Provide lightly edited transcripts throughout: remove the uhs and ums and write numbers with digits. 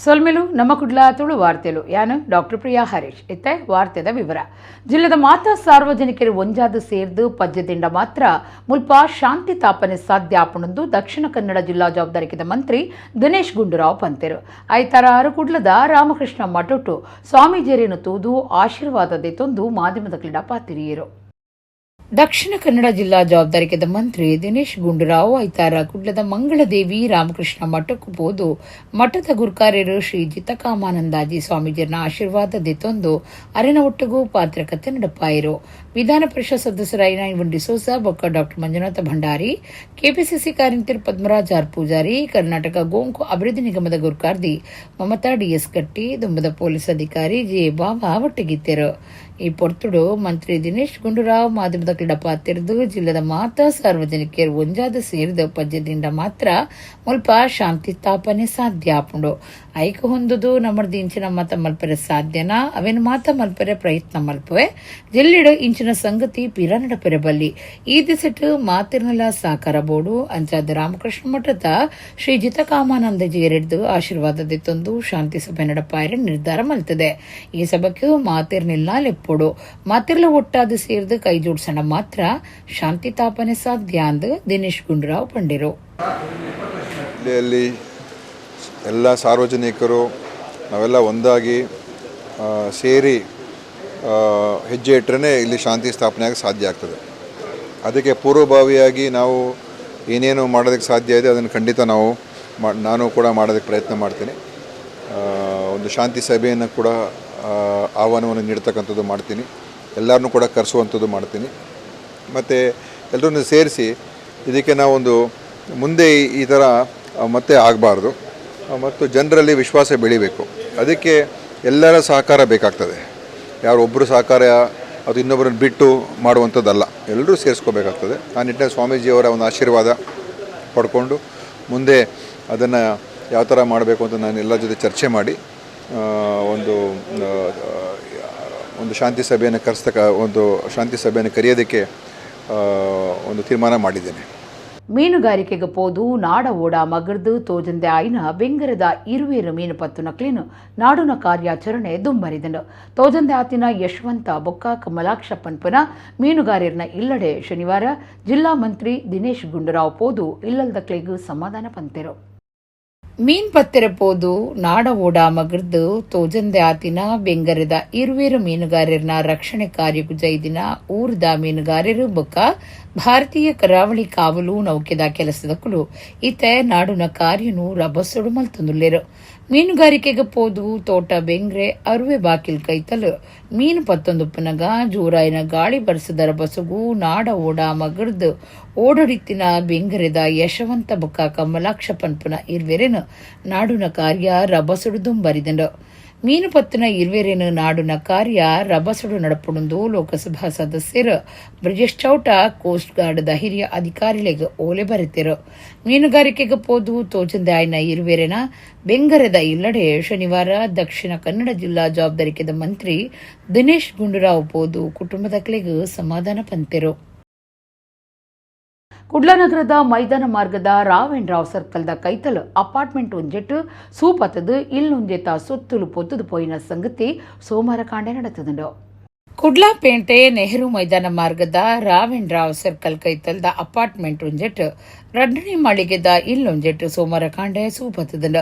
ಸೊಲ್ಮೆಲು ನಮ್ಮ ಕುಡ್ಲ ತುಳು ವಾರ್ತೆಲು. ಯಾನು ಡಾಕ್ಟರ್ ಪ್ರಿಯಾ ಹರೀಶ್. ಇತ್ತೆ ವಾರ್ತೆದ ವಿವರ. ಜಿಲ್ಲೆದ ಮಾತಾ ಸಾರ್ವಜನಿಕರು ಒಂಜಾದ್ ಸೇರ್ದು ಪಜ್ಜೆದಿಂಡ ಮಾತ್ರ ಮುಲ್ಪ ಶಾಂತಿ ತಾಪನೆ ಸಾಧ್ಯ ಆಪುಂಡು ದಕ್ಷಿಣ ಕನ್ನಡ ಜಿಲ್ಲಾ ಜವಾಬ್ದಾರಿಕೆದ ಮಂತ್ರಿ ದಿನೇಶ್ ಗುಂಡೂರಾವ್ ಪಂತೆರು. ಐತಾರ ಕುಡ್ಲದ ರಾಮಕೃಷ್ಣ ಮಠೊಟ್ಟು ಸ್ವಾಮೀಜಿಯರೇನು ತೂದು ಆಶೀರ್ವಾದ ದೆತೊಂದು ಮಾಧ್ಯಮದ ಕ್ರೀಡಾ ಪಾತಿರಿಯರು. ದಕ್ಷಿಣ ಕನ್ನಡ ಜಿಲ್ಲಾ ಜವಾಬ್ದಾರಿಕೆದ ಮಂತ್ರಿ ದಿನೇಶ್ ಗುಂಡೂರಾವ್ ಐತಾರ ಕುಡ್ಲದ ಮಂಗಳದೇವಿ ರಾಮಕೃಷ್ಣ ಮಠಕ್ಕೂ ಪೋದು ಮಠದ ಗುರ್ಕಾರ್ಯರು ಶ್ರೀ ಜಿತಕಾಮಾನಂದಾಜಿ ಸ್ವಾಮೀಜಿಯರ ಆಶೀರ್ವಾದ ದೆತೊಂದು ಅರೆನ ಒಟ್ಟುಗು ಪಾತ್ರಕತೆ ನಡಪಾಯರು. ವಿಧಾನ ಪರಿಷತ್ ಸದಸ್ಯರಾಯಿನ ಇವನ್ ಡಿಸೋಜಾ ಬೊಕ್ಕ ಡಾಕ್ಟರ್ ಮಂಜುನಾಥ ಭಂಡಾರಿ, ಕೆಪಿಸಿಸಿ ಕಾರ್ಯಂತೆರ್ ಪದ್ಮರಾಜ್ ಆರ್ ಪೂಜಾರಿ, ಕರ್ನಾಟಕ ಗೋಂಕು ಅಭಿವೃದ್ಧಿ ನಿಗಮದ ಗುರ್ಕಾರ್ದಿ ಮಮತಾ ಡಿಎಸ್ ಕಟ್ಟಿ, ದುಂಬದ ಪೊಲೀಸ್ ಅಧಿಕಾರಿ ಜೆ ಬಾಬಾ ಒಟ್ಟಿಗಿದ್ದರು. ಈ ಪೊರ್ತುಡು ಮಂತ್ರಿ ದಿನೇಶ್ ಗುಂಡೂರಾವ್ ಮಾಧ್ಯಮದ ಕ್ರೀಡಾ ತೆರೆದು, ಜಿಲ್ಲೆದ ಮಾತಾ ಸಾರ್ವಜನಿಕರು ಒಂಜಾದ ಸೇರಿದ ಪಜ್ಜೆದಿಂದ ಮಾತ್ರ ಮುಲ್ಪ ಶಾಂತಿ ಸ್ಥಾಪನೆ ಸಾಧ್ಯ ಆಪುಂಡು. ಐಕ ಹೊಂದುದು ನಮ್ಮರ್ದು ಇಂಚಿನ ಮತ ಮಲ್ಪರೆ ಸಾಧ್ಯನಾ, ಅವೇನು ಮಾತ ಮಲ್ಪರೆ ಪ್ರಯತ್ನ ಮಲ್ಪುವೆ. ಜಿಲ್ಲೆಡ್ ಇಂಚಿನ ಸಂಗತಿ ಪಿರ ನಡಪೆರೆ ಬಲ್ಲಿ. ಈ ದಿಸೆಟ್ ಮಾತಿರ್ನಲ ಸಾಕಾರ ಬೋಡು. ಅಂಚಾದ ರಾಮಕೃಷ್ಣ ಮಠದ ಶ್ರೀ ಜಿತಕಾಮಾನಂದ ಜಿಯರೆಡ್ದು ಆಶೀರ್ವಾದ ದೆತ್ತೊಂದು ಶಾಂತಿ ಸಭೆ ನಡಪಾಯರೆ ನಿರ್ಧಾರ ಮಲ್ತದೆ. ಈ ಸಭೆಗೆ ಮಾತಿರ್ನಿಲ್ಲ ಲೆಪ್ಪೋಡು. ಮಾತಿರ್ಲ ಒಟ್ಟಾದ ಸೇರ್ದು ಕೈ ಜೋಡ್ಸಣ ಮಾತ್ರ ಶಾಂತಿ ತಾಪನೆ ಸಾಧ್ಯ ಅಂದು ದಿನೇಶ್ ಗುಂಡೂರಾವ್ ಪಂಡಿರು. ಜಿಲ್ಲೆಯಲ್ಲಿ ಎಲ್ಲ ಸಾರ್ವಜನಿಕರು ನಾವೆಲ್ಲ ಒಂದಾಗಿ ಸೇರಿ ಹೆಜ್ಜೆ ಇಟ್ಟರೆ ಇಲ್ಲಿ ಶಾಂತಿ ಸ್ಥಾಪನೆ ಆಗಕ್ಕೆ ಸಾಧ್ಯ ಆಗ್ತದೆ. ಅದಕ್ಕೆ ಪೂರ್ವಭಾವಿಯಾಗಿ ನಾವು ಏನೇನು ಮಾಡೋದಕ್ಕೆ ಸಾಧ್ಯ ಇದೆ, ಅದನ್ನು ಖಂಡಿತ ನಾವು ನಾನು ಕೂಡ ಮಾಡೋದಕ್ಕೆ ಪ್ರಯತ್ನ ಮಾಡ್ತೀನಿ. ಒಂದು ಶಾಂತಿ ಸಭೆಯನ್ನು ಕೂಡ ಆಹ್ವಾನವನ್ನು ನೀಡ್ತಕ್ಕಂಥದ್ದು ಮಾಡ್ತೀನಿ. ಎಲ್ಲರನ್ನೂ ಕೂಡ ಕರೆಸುವಂಥದ್ದು ಮಾಡ್ತೀನಿ. ಮತ್ತು ಎಲ್ಲರನ್ನು ಸೇರಿಸಿ ಇದಕ್ಕೆ ನಾವೊಂದು ಮುಂದೆ ಈ ಥರ ಮತ್ತೆ ಆಗಬಾರ್ದು ಮತ್ತು ಜನರಲ್ಲಿ ವಿಶ್ವಾಸ ಬೆಳಿಬೇಕು. ಅದಕ್ಕೆ ಎಲ್ಲರ ಸಹಕಾರ ಬೇಕಾಗ್ತದೆ. ಯಾರು ಒಬ್ಬರು ಸಹಕಾರ ಅದು ಇನ್ನೊಬ್ಬರನ್ನು ಬಿಟ್ಟು ಮಾಡುವಂಥದ್ದಲ್ಲ, ಎಲ್ಲರೂ ಸೇರಿಸ್ಕೋಬೇಕಾಗ್ತದೆ. ಆ ನಿಟ್ಟಿನಲ್ಲಿ ಸ್ವಾಮೀಜಿಯವರ ಒಂದು ಆಶೀರ್ವಾದ ಪಡ್ಕೊಂಡು ಮುಂದೆ ಅದನ್ನು ಯಾವ ಥರ ಮಾಡಬೇಕು ಅಂತ ನಾನು ಎಲ್ಲರ ಜೊತೆ ಚರ್ಚೆ ಮಾಡಿ ಒಂದು ಒಂದು ಶಾಂತಿ ಸಭೆಯನ್ನು ಕರೆಸ್ತಕ್ಕ ಒಂದು ಶಾಂತಿ ಸಭೆಯನ್ನು ಕರೆಯೋದಕ್ಕೆ ಒಂದು ತೀರ್ಮಾನ ಮಾಡಿದ್ದೇನೆ. ಮೀನುಗಾರಿಕೆಗೆ ಪೋದು ನಾಡ ಓಡ ಮಗರ್ದು ತೋಜಂದೆ ಆಯ್ನ ಬೆಂಗರದ ಇರುವೇರು ಮೀನು ಪತ್ತು ನಕ್ಲಿನು ನಾಡುನ ಕಾರ್ಯಾಚರಣೆ ದುಂಬರಿದನು. ತೋಜಂದೆ ಆತಿನ ಯಶವಂತ ಬೊಕ್ಕ ಕಮಲಾಕ್ಷ ಪನ್ಪನ ಮೀನುಗಾರರ್ನ ಇಲ್ಲಡೆ ಶನಿವಾರ ಜಿಲ್ಲಾ ಮಂತ್ರಿ ದಿನೇಶ್ ಗುಂಡೂರಾವ್ ಪೋದು ಇಲ್ಲಲ್ದಕ್ಲೆಗ್ ಸಮಾಧಾನ ಪಂತೆರು. ಮೀನ್ ಪತ್ತೆರ ಪೋದು ನಾಡ ಓಡ ಮಗರ್ದು ತೋಜಂದೆ ಆತಿನ ಬೆಂಗರದ ಇರುವೇರು ಮೀನುಗಾರರ್ನ ರಕ್ಷಣೆ ಕಾರ್ಯಕ್ಕೂ ಜೈದಿನ ಊರ್ದ ಮೀನುಗಾರರು ಬೊಕ್ಕ ಭಾರತೀಯ ಕರಾವಳಿ ಕಾವಲು ನೌಕೆದ ಕೆಲಸದಕ್ಕಲು ಇತ್ತೆ ನಾಡುನ ಕಾರ್ಯನು ರಭಸೊಡು ಮಲ್ತೊಂದುಲ್ಲೆರು. ಮೀನುಗಾರಿಕೆಗೆ ಪೋದು ತೋಟ ಬೆಂಗ್ರೆ ಅರುವೆ ಬಾಕಿಲ್ ಕೈತಲು ಮೀನು ಪತ್ತೊಂದುಪ್ಪನಗ ಜೋರಾಯಿನ ಗಾಳಿ ಬರಸದರ ಬಸಗು ನಾಡ ಓಡ ಮಗರ್ದು ಓಡಡಿತ್ತಿನ ಬೆಂಗರೆದ ಯಶವಂತ ಬೊಕ್ಕ ಕಮಲಾಕ್ಷ ಪನ್ಪುನ ಇರ್ವೆರೆನು ನಾಡುನ ಕಾರ್ಯ ರಭಸೊಡು ದುಂಬರಿದಂಡು. ಮೀನು ಪತ್ತುನ ಇರ್ವೆರೇನು ನಾಡುನ ಕಾರ್ಯ ರಭಸೊಡು ನಡಪುಡುಂದು ಲೋಕಸಭಾ ಸದಸ್ಯರು ಬ್ರಿಜೇಶ್ ಚೌಟ ಕೋಸ್ಟ್ ಗಾರ್ಡ್ದ ಹಿರಿಯ ಅಧಿಕಾರಿಗಳಿಗೆ ಓಲೆ ಬರೆತಿರು. ಮೀನುಗಾರಿಕೆಗೆ ಪೋದು ತೋಜಂದೆ ಆಯ್ನ ಇರುವೆರೆನ ಬೆಂಗರದ ಇಲ್ಲಡೆ ಶನಿವಾರ ದಕ್ಷಿಣ ಕನ್ನಡ ಜಿಲ್ಲಾ ಜವಾಬ್ದಾರಿಕೆದ ಮಂತ್ರಿ ದಿನೇಶ್ ಗುಂಡೂರಾವ್ ಪೋದು ಕುಟುಂಬದಕ್ಲೆಗ್ ಸಮಾಧಾನ ಪಂತೆರು. ಕುಡ್ಲ ನಗರದ ಮೈದಾನ ಮಾರ್ಗದ ರಾವ್ ಅಂಡ್ ರಾವ್ ಸರ್ಕಲ್ದ ಕೈತಲ್ ಅಪಾರ್ಟ್ಮೆಂಟ್ ಒಂಜೆಟ್ ಸೂಪತ್ತದು ಇಲ್ಲೊಂಜೆತ ಸೊತ್ತುಲು ಪೊತ್ತುದು ಪೋಯಿನ ಸಂಗತಿ ಸೋಮವಾರ ಕಾಂಡೆ ನಡೆತದುಂಡು. ಕುಡ್ಲಾ ಪೇಂಟೆ ನೆಹರು ಮೈದಾನ ಮಾರ್ಗದ ರಾವ್ ಅಂಡ್ ರಾವ್ ಸರ್ಕಲ್ ಕೈತಲ್ದ ಅಪಾರ್ಟ್ಮೆಂಟ್ ಒಂಜೆಟ್ ರಡ್ಡನೇ ಮಾಳಿಗೆದ ಇಲ್ಲೊಂಜೆಟ್ ಸೋಮವಾರ ಕಾಂಡೆ ಸೂಪತ್ತದಂಡ.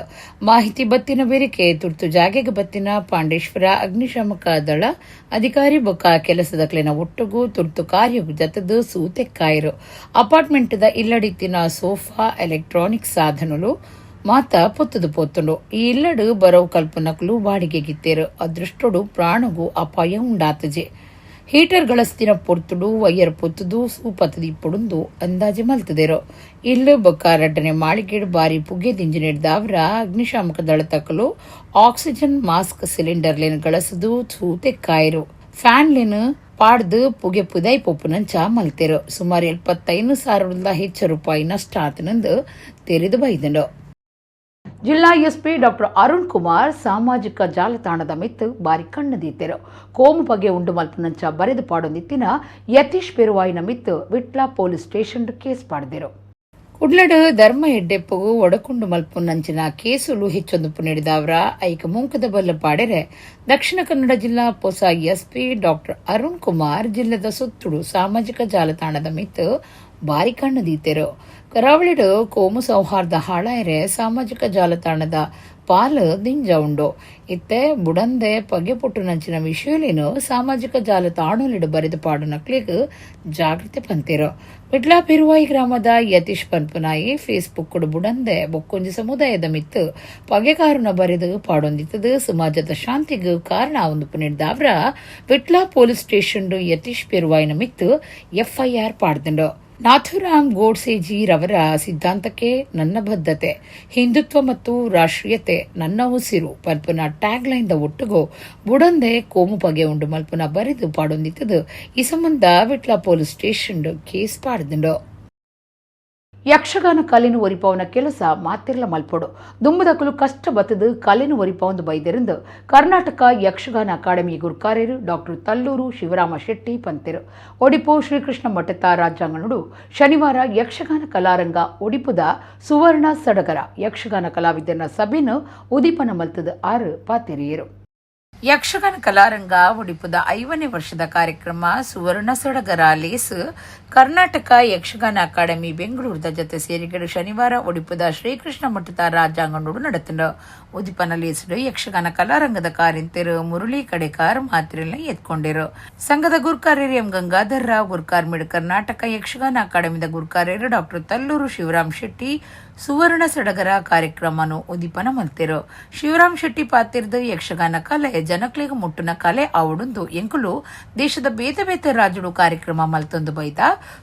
ಮಾಹಿತಿ ಬತ್ತಿನ ಬೇರಿಕೆ ತುರ್ತು ಜಾಗೆಗೆ ಬತ್ತಿನ ಪಾಂಡೇಶ್ವರ ಅಗ್ನಿಶಾಮಕ ದಳ ಅಧಿಕಾರಿ ಬೊಕ್ಕ ಕೆಲಸದಕ್ಲೆನ ಒಟ್ಟುಗು ತುರ್ತು ಕಾರ್ಯ ಜತದು ಸೂತೆಕ್ಕಾಯರು. ಅಪಾರ್ಟ್ಮೆಂಟ್ದ ಇಲ್ಲಡಿತ್ತಿನ ಸೋಫಾ, ಎಲೆಕ್ಟ್ರಾನಿಕ್ ಸಾಧನಲು ಮಾತ ಪೊತ್ತದು ಪೊತ್ತುಂಡು. ಈ ಇಲ್ಲಡು ಬರವು ಕಲ್ಪನಕಲು ಬಾಡಿಗೆಗಿತ್ತೇರು. ಅದೃಷ್ಟೊಡು ಪ್ರಾಣಗೂ ಅಪಾಯ ಉಂಡಾತಜೆ. ಹೀಟರ್ ಗಳಸ್ತಿನ ಪೊರ್ತುಡು ವೈಯರ್ ಪೊತ್ತುದು ಸೂಪತ್ತದಿ ಇಪ್ಪುಡುಂದು ಅಂದಾಜೆ ಮಲ್ತದೇರು. ಇಲ್ಲು ಬೊಕ್ಕ ರಡ್ಡನೆ ಮಾಳಿಗೆಡ್ ಬಾರಿ ಪುಗೆ ದಿಂಜಿನೆಡ್ದಾವ್ರ ಅಗ್ನಿಶಾಮಕ ದಳ ತಕ್ಕಲು ಆಕ್ಸಿಜನ್ ಮಾಸ್ಕ್ ಸಿಲಿಂಡರ್ ಲೇನ್ ಗಳಸದು ಸೂತೆಕ್ಕಾಯರು. ಫ್ಯಾನ್ ಲೇನ್ ಪಾಡ್ದು ಪುಗೆ ಪುದೈ ಪೊಪ್ಪುನಂಚ ಮಲ್ತೇರು. ಸುಮಾರು 75,000ದಿಂದ ಹೆಚ್ಚು ರೂಪಾಯಿ ನಷ್ಟ ಆತನಂದು ತೆರೆದು ಬೈದಂಡು. ಜಿಲ್ಲಾ ಎಸ್ಪಿ ಡಾಕ್ಟರ್ ಅರುಣ್ ಕುಮಾರ್ ಸಾಮಾಜಿಕ ಜಾಲತಾಣದ ಮಿತ್ತು ಬಾರಿ ಕಣ್ಣದೀತೆರು. ಕೋಮು ಬಗೆ ಉಂಡು ಮಲ್ಪುನಂಚ ಬರೆದು ಪಾಡೊಂದಿತ್ತಿನ ಯತೀಶ್ ಪೆರುವಾಯಿನ ಮಿತ್ತು ವಿಟ್ಲ police station case ಪಾಡ್ದೆರು. ಕುಡ್ಲಡ್ ಧರ್ಮ ಎಡ್ಡೆಪ್ಪುಗು ಒಡಕುಂಡು ಮಲ್ಪುನಂಚಿನ ಕೇಸುಲು ಹೆಚ್ಚೊಂದು ನೀಡಿದವರ ಐಕ ಮುಂಕದ ಬಲ್ಲ ಪಾಡೆರೆ ದಕ್ಷಿಣ ಕನ್ನಡ ಜಿಲ್ಲಾ ಪೊಸ ಎಸ್ಪಿ ಡಾಕ್ಟರ್ ಅರುಣ್ ಕುಮಾರ್ ಜಿಲ್ಲೆದ ಸುತ್ತುಡು ಸಾಮಾಜಿಕ ಜಾಲತಾಣದ ಮಿತ್ತು ಬಾರಿ ಕಣ್ಣು ದೀತೆರು. ಕರಾವಳಿಡ್ ಕೋಮು ಸೌಹಾರ್ದ ಹಾಳಾಯರೆ ಸಾಮಾಜಿಕ ಜಾಲತಾಣದ ಪಾಲ್ ದಿಂಜ ಉಂಡು. ಇತ್ತೆ ಬುಡಂದೆ ಪಗೆ ಪುಟ್ಟುನಂಚಿನ ವಿಷಯಲೇನು ಸಾಮಾಜಿಕ ಜಾಲತಾಣಲಿಡು ಬರೆದು ಪಾಡುನಕ್ಲೆಗ್ ಜಾಗೃತಿ ಪಂತೆರು. ವಿಟ್ಲ ಪೆರುವಾಯಿ ಗ್ರಾಮದ ಯತೀಶ್ ಪನ್ಪುನಾಯಿ ಫೇಸ್ಬುಕ್ ಬುಡಂದೆ ಬೊಕ್ಕೊಂಜಿ ಸಮುದಾಯದ ಮಿತ್ತು ಪಗೆಕಾರುನ ಬರೆದು ಪಾಡೊಂದಿತ್ತದು ಸಮಾಜದ ಶಾಂತಿಗ್ ಕಾರಣ ಒಂದು ಪುನಿಡ್ದಾವ್ರ ವಿಟ್ಲ ಪೊಲೀಸ್ ಸ್ಟೇಷನ್ ಯತೀಶ್ ಪೆರುವಾಯಿನ ಮಿತ್ತು ಎಫ್ಐಆರ್ ಪಾಡ್ದಂಡು. ನಾಥುರಾಮ್ ಗೋಡ್ಸೆಜಿ ರವರ ಸಿದ್ಧಾಂತಕ್ಕೆ ನನ್ನ ಬದ್ಧತೆ, ಹಿಂದುತ್ವ ಮತ್ತು ರಾಷ್ಟ್ರೀಯತೆ ನನ್ನ ಉಸಿರು ಪಲ್ಪುನ ಟ್ಯಾಗ್ ಲೈನ್ the ಒಟ್ಟುಗು ಬುಡಂದೆ ಕೋಮು ಪಗೆ ಉಂಡು ಮಲ್ಪುನ ಬರೆದು ಪಾಡೊಂದಿತ್ತದು ಈ ಸಂಬಂಧ Vitla police station case ಪಾಡ್ದುಂಡು. Yakshagana ಕಲೆನು ಒರಿಪವನ ಕೆಲಸ ಮಾತಿರ್ಲ ಮಲ್ಪೊಡು, ದುಂಬುದಕುಲು ಕಷ್ಟ ಬತ್ತದು ಕಲೆನು ಒರಿಪವೊಂದು ಬೈದೆರಿಂದು ಕರ್ನಾಟಕ ಯಕ್ಷಗಾನ ಅಕಾಡೆಮಿ ಗುರ್ಕಾರ್ಯರು ಡಾಕ್ಟರ್ ತಲ್ಲೂರು ಶಿವರಾಮ ಶೆಟ್ಟಿ ಪಂತೆರು. ಒಡಿಪು ಶ್ರೀಕೃಷ್ಣ ಮಠದ ರಾಜ್ಯಾಂಗಣಡು ಶನಿವಾರ ಯಕ್ಷಗಾನ ಕಲಾರಂಗ ಒಡಿಪುದ ಸುವರ್ಣ ಸಡಗರ ಯಕ್ಷಗಾನ ಕಲಾವಿದರ ಸಭೆನು ಉದೀಪನ ಮಲ್ತದ ಆರು ಪಾತೆರಿಯರು. ಯಕ್ಷಗಾನ ಕಲಾರಂಗ ಒಡಿಪುದ 50ನೇ ವರ್ಷದ ಕಾರ್ಯಕ್ರಮ ಸುವರ್ಣ ಸಡಗರ ಲೇಸ್ ಕರ್ನಾಟಕ ಯಕ್ಷಗಾನ ಅಕಾಡೆಮಿ ಬೆಂಗಳೂರದ ಜೊತೆ ಸೇರಿಗಡು ಶನಿವಾರ ಒಡಿಪುದ ಶ್ರೀಕೃಷ್ಣ ಮಠದ ರಾಜಾಂಗಣೋಡು ನಡೆತಂಡು. ಉದಿಪನ ಲೇಸುಡು ಯಕ್ಷಗಾನ ಕಲಾರಂಗದ ಕಾರಿಂತೆರು ಮುರಳಿ ಕಡೆಕಾರ್ ಮಾತ್ರೆಲ್ಲ ಎತ್ಕೊಂಡಿರು. ಸಂಘದ ಗುರ್ಕಾರ್ಯರು ಎಂ ಗಂಗಾಧರ್ ರಾವ್, ಗುರ್ಕಾರ್ಮಿಡ್ ಕರ್ನಾಟಕ ಯಕ್ಷಗಾನ ಅಕಾಡೆಮಿದ ಗುರ್ಕಾರ್ಯರು ಡಾಕ್ಟರ್ ತಲ್ಲೂರು ಶಿವರಾಮ್ ಶೆಟ್ಟಿ ಸುವರ್ಣ ಸಡಗರ ಕಾರ್ಯಕ್ರಮನು ಉದಿಪನ ಮಲ್ತೆರು. ಶಿವರಾಮ್ ಶೆಟ್ಟಿ ಪಾತಿರ್ದು, ಯಕ್ಷಗಾನ ಕಲೆ ಜನಕ್ಲೆಗ್ ಮುಟ್ಟುನ ಕಲೆ ಆವಡುಂದು. ಎಂಕುಲು ದೇಶದ ಬೇತೆ ಬೇತೆ ರಾಜುಡು ಕಾರ್ಯಕ್ರಮ ಮಲ್ತೊಂದು ಬೈದ.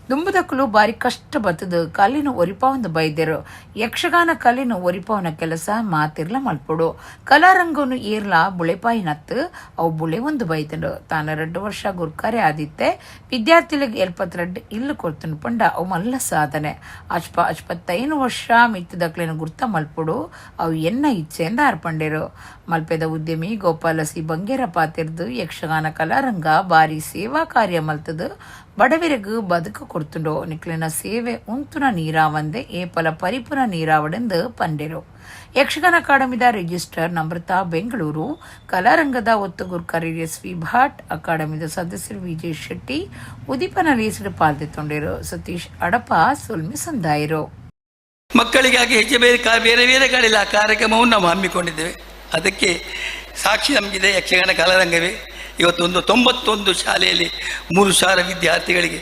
ದುಂಬುದಕುಲು ಬಾರಿ ಕಷ್ಟ ಬತ್ತದು ಕಲೆನು ಒರಿಪಾವೊಂದು ಬೈದೆರು. ಯಕ್ಷಗಾನ ಕಲೆನು ಒರಿಪಾವನ ಕೆಲಸ ಮಾತಿರ್ಲ ಮಲ್ಪೊಡು. ಕಲಾರಂಗನು ಏರ್ಲ ಬುಳೆಪಾಯಿನತ್ತು, ಅವು ಬುಳೆ ಒಂದು ಬೈತಂಡು. ತಾನ 2 ವರ್ಷ ಗುರ್ಕಾರೆ ಆದಿತ್ತೆ. ವಿದ್ಯಾರ್ಥಿಗಳಿಗೆ 72 ಇಲ್ಲು ಕೊರ್ತುನು ಪಂಡ ಅವು ಮಲ್ಲ ಸಾಧನೆ. ಅಚ್ಪ ಅಚ್ಪತ್ತೈನು ವರ್ಷ ಮಿತ್ತದಕ್ಲೆನ ಗುರ್ತ ಮಲ್ಪೊಡು, ಅವು ಎನ್ನ ಇಚ್ಛೆಯಿಂದ ಅರ್ಪಂಡೆರು. ಮಲ್ಪೆದ ಉದ್ಯಮಿ ಗೋಪಾಲ ಸಿ ಬಂಗೇರ ಪಾತಿರ್ದು, ಯಕ್ಷಗಾನ ಕಲಾರಂಗ ಬಾರಿ ಸೇವಾ ಕಾರ್ಯ ಮಲ್ತದು ಬಡವರಿಗೂ ಬದುಕು ಕೊಡ್ತುಂಡು. ನಿಕ್ಲಿನ ಸೇವೆ ಉಂತುನ ನೀರಾವಂದೆ ಏಪಲ ಪರಿಪುನ ನೀರಾವಡೆಂದು ಪಂಡೆರು. ಯಕ್ಷಗಾನ ಅಕಾಡೆಮಿದ ರಿಜಿಸ್ಟರ್ ನಮ್ರತಾ ಬೆಂಗಳೂರು, ಕಲಾರಂಗದ ಒತ್ತು ಗುರ್ಕಾರಿ ಎಸ್ ವಿ ಭಟ್, ಅಕಾಡೆಮಿದ ಸದಸ್ಯರು ವಿಜಯ್ ಶೆಟ್ಟಿ ಉದೀಪನ ಲೇಸಿಡು ಪಾಲ್ದೆತ್ತೊಂಡಿರು. ಸತೀಶ್ ಅಡಪ ಸೊಲ್ಮೆ ಸಂದಾಯರು. ಮಕ್ಕಳಿಗಾಗಿ ಹೆಚ್ಚು ಬೇರೆ ಬೇರೆ ಬೇರೆ ಕಡೆ ಆ ಕಾರ್ಯಕ್ರಮವನ್ನು ನಾವು ಹಮ್ಮಿಕೊಂಡಿದ್ದೇವೆ. ಅದಕ್ಕೆ ಸಾಕ್ಷಿ ನಮಗಿದೆ ಯಕ್ಷಗಾನ ಕಲಾರಂಗವೇ. ಇವತ್ತು ಒಂದು 91 ಶಾಲೆಯಲ್ಲಿ 3000 ವಿದ್ಯಾರ್ಥಿಗಳಿಗೆ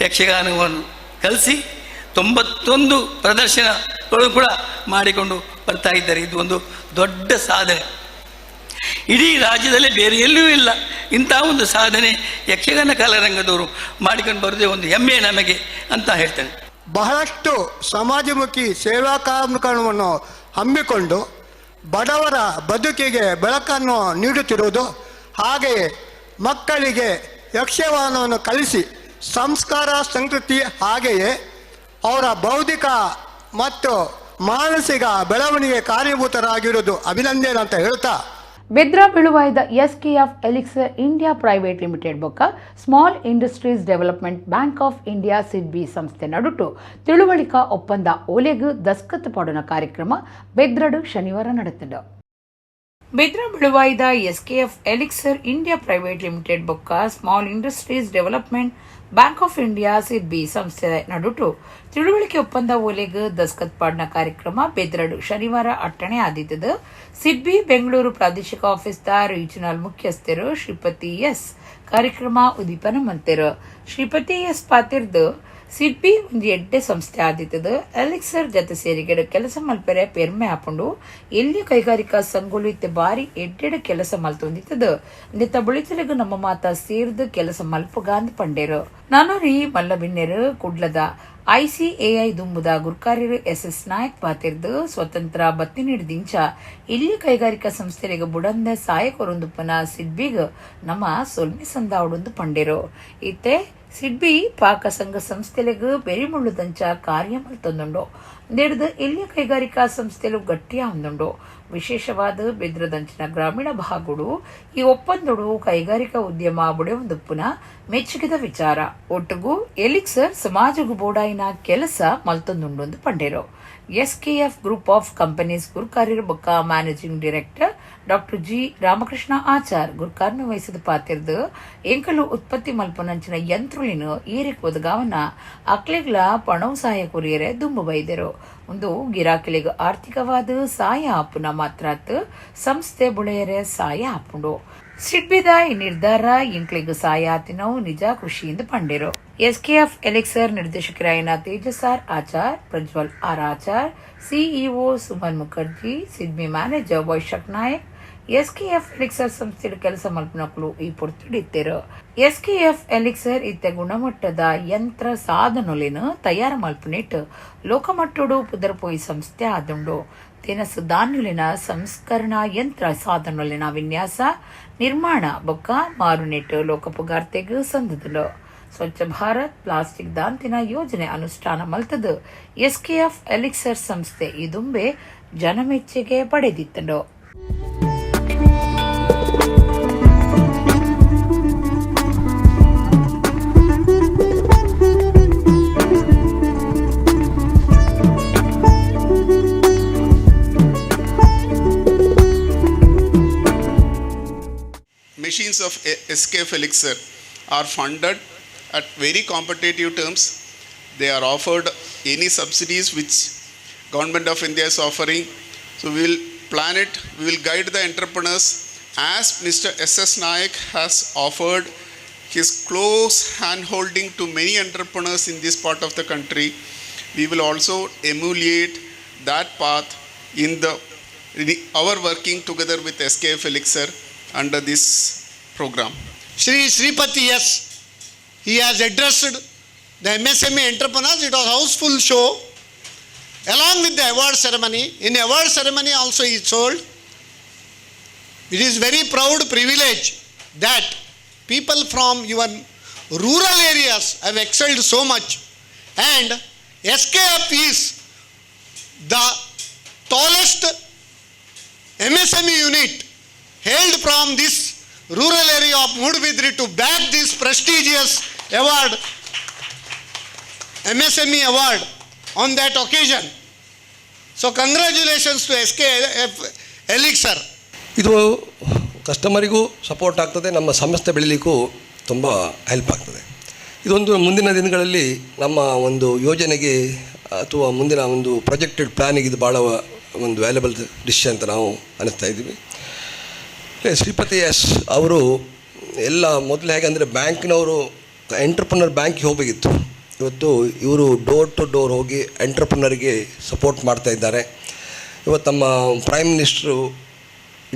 ಯಕ್ಷಗಾನವನ್ನು ಕಲಿಸಿ 91 ಪ್ರದರ್ಶನಗಳು ಕೂಡ ಮಾಡಿಕೊಂಡು ಬರ್ತಾ ಇದ್ದಾರೆ. ಇದು ಒಂದು ದೊಡ್ಡ ಸಾಧನೆ. ಇಡೀ ರಾಜ್ಯದಲ್ಲೇ ಬೇರೆ ಎಲ್ಲಿಯೂ ಇಲ್ಲ ಇಂಥ ಒಂದು ಸಾಧನೆ. ಯಕ್ಷಗಾನ ಕಲಾರಂಗದವರು ಮಾಡಿಕೊಂಡು ಬರೋದೇ ಒಂದು ಹೆಮ್ಮೆ ನಮಗೆ ಅಂತ ಹೇಳ್ತೇನೆ. ಬಹಳಷ್ಟು ಸಮಾಜಮುಖಿ ಸೇವಾ ಕಾರ್ಯಕ್ರಮವನ್ನು ಹಮ್ಮಿಕೊಂಡು ಬಡವರ ಬದುಕಿಗೆ ಬೆಳಕನ್ನು ನೀಡುತ್ತಿರುವುದು, ಹಾಗೆಯೇ ಮಕ್ಕಳಿಗೆ ಯಕ್ಷಗಾನವನ್ನು ಕಲಿಸಿ ಸಂಸ್ಕಾರ, ಸಂಸ್ಕೃತಿ, ಹಾಗೆಯೇ ಅವರ ಬೌದ್ಧಿಕ ಮತ್ತು ಮಾನಸಿಕ ಬೆಳವಣಿಗೆ ಕಾರಣೀಭೂತರಾಗಿರುವುದು ಅಭಿನಂದನೆ ಅಂತ ಹೇಳ್ತಾ. Bedra ಬೆಳುವಾಯ್ದ SKF elixir India private limited ಬೊಕ್ಕ Small Industries Development Bank of India SIDBI ಸಂಸ್ಥೆ ನಡುಟು ತಿಳುವಳಿಕಾ ಒಪ್ಪಂದ ಓಲೆಗ್ ದಸ್ಕತ್ ಪಾಡುನ ಕಾರ್ಯಕ್ರಮ ಬೆದ್ರಡು ಶನಿವಾರ ನಡೆತಂಡು. Bedra ಬೆಳುವಾಯ್ದ SKF elixir India private limited ಬೊಕ್ಕ Small Industries Development Bank of India SIDBI ಸಂಸ್ಥೆ ನಡುಟು ತಿಳುವಳಿಕೆ ಒಪ್ಪಂದ ಓಲೆಗ್ ದಸ್ಕತ್ ಪಾಡ್ನ ಕಾರ್ಯಕ್ರಮ ಬೆದ್ರಡು ಶನಿವಾರ ಅಟ್ಟಣೆ ಆದಿತ್ತದು. ಸಿಡ್ಬಿ ಬೆಂಗಳೂರು ಪ್ರಾದೇಶಿಕ ಆಫೀಸ್ದ ರೀಜನಲ್ ಮುಖ್ಯಸ್ಥರು ಶ್ರೀಪತಿ ಎಸ್ ಕಾರ್ಯಕ್ರಮ ಉದೀಪನ ಮಲ್ತೆರು. ಶ್ರೀಪತಿ ಎಸ್ ಪಾತಿರ್ದು, ಸಿಡ್ಬಿ ಒಂಜಿ ಎಡ್ಡೆ ಸಂಸ್ಥೆ ಆದಿತ್ತದು ಎಲಿಕ್ಸರ್ ಜತೆ ಸೇರಿಗೆಡು ಕೆಲಸ ಮಲ್ಪೆರೆ ಪೆರ್ಮೆ ಆಪುಂಡು. ಎಲ್ಲಿ ಕೈಗಾರಿಕಾ ಸಂಘಗಳು ಇತ್ತೆ ಬಾರಿ ಎಡ್ಡೆಡ್ ಕೆಲಸ ಮಲ್ತೊಂದಿತ್ತದು. ಇಂದೆತ್ತ ಬುಳಿತಲೆಗು ನಮ್ಮ ಮಾತ ಸೇರ್ದು ಕೆಲಸ ಮಲ್ಪುಗಾಂದ್ ಪಂಡೇರು. ನಾನೊರಿ ಮಲ್ಲಬಿನ್ನೆರು ಕುಡ್ಲದ ಐಸಿಎಐ ದುಂಬುದ ಗುರ್ಕಾರ್ಯರು ಎಸ್ ಎಸ್ ನಾಯಕ್ ಪಾತಿರ್ದು, ಸ್ವತಂತ್ರ ಬತ್ತಿ ನೀಡಿದಿಂಚ ಇಲ್ಲಿ ಕೈಗಾರಿಕಾ ಸಂಸ್ಥೆಗಳಿಗೆ ಬುಡಂದೆ ಸಾಯ ಕೊರೊಂದುಪ್ಪನ ಸಿಡ್ಬಿಗ್ ನಮ್ಮ ಸೊಲ್ಮೆ ಸಂದಾವಡೊಂದು ಪಂಡೇರು. ಇತ್ತೆ ಸಿಡ್ಬಿ ಪಾಕ ಸಂಘ ಸಂಸ್ಥೆಲೆಗ್ ಬೆರಿಮುಳ್ಳುದಂಚ ಕಾರ್ಯ ಮಲ್ತೊಂದುಂಡು. ನೆಡ್ದು ಎಲ್ಲಿಯ ಕೈಗಾರಿಕಾ ಸಂಸ್ಥೆಲು ಗಟ್ಟಿಯ ಒಂದುಂಡು. ವಿಶೇಷವಾದ ಬೆದ್ರದಂಚಿನ ಗ್ರಾಮೀಣ ಭಾಗಡು ಈ ಒಪ್ಪಂದಡು ಕೈಗಾರಿಕಾ ಉದ್ಯಮ ಬುಡೆಯೊಂದುಪ್ಪುನ ಮೆಚ್ಚುಗೆದ ವಿಚಾರ. ಒಟ್ಟುಗು ಎಲಿಕ್ಸರ್ ಸಮಾಜಗು ಬೋಡಾಯಿನ ಕೆಲಸ ಮಲ್ತೊಂದುಂಡು ಪಂಡೆರು. SKF group of companies ಗುರ್ಕಾರ್ಯರು ಬೊಕ್ಕ managing director doctor G Ramakrishna Achar ಗುರ್ಕಾರ್ಮೆ ವಹಿಸಿದ ಪಾತೆರ್ದು, ಎಂಕಲು ಉತ್ಪತ್ತಿ ಮಲ್ಪುನಂಚಿನ ಯಂತ್ರುಲಿನ ಈರೆಕ್ ಒದಗಾವನ ಅಕ್ಲೆಗ್ಲ ಪಣವು ಸಹಾಯ ಕೊರಿಯರೆ ದುಂಬು ಬೈದರು. ಒಂದು ಗಿರಾಕಿಲಿಗ್ ಆರ್ಥಿಕವಾದ ಸಾಯ ಆಪುನ ಮಾತ್ರಾತ್ ಸಂಸ್ಥೆ ಬುಳೆಯರೆ ಸಾಯ ಆಪುಂಡು. ಸಿಡ್ಬಿದ ಈ ನಿರ್ಧಾರ ಎಂಕ್ಲೆಗ್ ಸಾಯ ಆತಿನವು ನಿಜ ಖುಷಿಯಿಂದ ಪಂಡೆರು. ಎಸ್ಕೆಎಫ್ ಎಲಿಕ್ಸರ್ ನಿರ್ದೇಶಕರಾಯಿನ Tejas R Achar, Prajwal R Achar, CEO Suman Mukherjee, SIDBI manager Vaishakh Nayak, SKF elixir ಸಂಸ್ಥೆಯ ಕೆಲಸ ಮಲ್ಪನಕುಲು ಈ ಪೊರ್ತುಡಿತ್ತೆರು. ಎಸ್ಕೆಎಫ್ ಎಲಿಕ್ಸರ್ ಇತ್ತೆ ಗುಣಮಟ್ಟದ ಯಂತ್ರ ಸಾಧನೊಲೆನ್ ತಯಾರು ಮಲ್ಪುನೆಟ್ ಲೋಕಮಟ್ಟೊಡು ಪುದರ್ಪೋಯಿ ಸಂಸ್ಥೆ ಆದುಂಡು. ತಿನಸು ಧಾನ್ಯುಲಿನ ಸಂಸ್ಕರಣಾ ಯಂತ್ರ ಸಾಧನೊಲೆನ ವಿನ್ಯಾಸ, ನಿರ್ಮಾಣ ಬೊಕ್ಕ ಮಾರುನೆಟ್ ಲೋಕಪುಗಾರ್ತೆಗ್ ಸಂದದಲು. ಸ್ವಚ್ಛ ಭಾರತ್, ಪ್ಲಾಸ್ಟಿಕ್ ದಾಂತಿನ ಯೋಜನೆ ಅನುಷ್ಠಾನ ಮಲ್ತದು ಎಸ್ಕೆಎಫ್ ಎಲಿಕ್ಸರ್ ಸಂಸ್ಥೆ ಈ ದುಂಬೆ ಜನಮೆಚ್ಚುಗೆ ಪಡೆದಿತ್ತಂಡು. Machines of SKF Elixir are funded at very competitive terms. They are offered any subsidies which Government of India is offering. So we will plan it, we will guide the entrepreneurs as Mr. S.S. Naik has offered his close hand-holding to many entrepreneurs in this part of the country. We will also emulate that path in our working together with SKF Elixir under this program. Shri Sripati S. He has addressed the MSME entrepreneurs. It was houseful show along with the award ceremony. In award ceremony also he told, it is very proud privilege that people from your rural areas have excelled so much, and SKF is the tallest MSME unit hailed from this rural area of Moodbidri to bag this prestigious award, MSME award on that occasion. So congratulations to SKF Elixir. ಇದು ಕಸ್ಟಮರಿಗೂ support ಆಗ್ತದೆ, ನಮ್ಮ ಸಂಸ್ಥೆ ಬೆಳೀಲಿಕ್ಕೂ ತುಂಬ help ಆಗ್ತದೆ. ಇದೊಂದು ಮುಂದಿನ ದಿನಗಳಲ್ಲಿ ನಮ್ಮ ಒಂದು ಯೋಜನೆಗೆ ಅಥವಾ ಮುಂದಿನ ಒಂದು ಪ್ರೊಜೆಕ್ಟೆಡ್ ಪ್ಲ್ಯಾನಿಗೆ ಇದು ಭಾಳ ಒಂದು ವ್ಯಾಲ್ಯಬಲ್ ಡಿಸಿಷನ್ ಅಂತ ನಾವು ಅನ್ನಿಸ್ತಾ ಇದ್ದೀವಿ. ಶ್ರೀಪತಿ ಎಸ್ ಅವರು ಎಲ್ಲ ಮೊದಲು ಹೇಗೆಂದರೆ ಬ್ಯಾಂಕ್ನವರು ಎಂಟ್ರಪ್ರನರ್ ಬ್ಯಾಂಕಿಗೆ ಹೋಗಬೇಕಿತ್ತು. ಇವತ್ತು ಇವರು door to door ಹೋಗಿ ಎಂಟ್ರಪ್ರನರ್ಗೆ ಸಪೋರ್ಟ್ ಮಾಡ್ತಾ ಇದ್ದಾರೆ. ಇವತ್ತು ನಮ್ಮ prime minister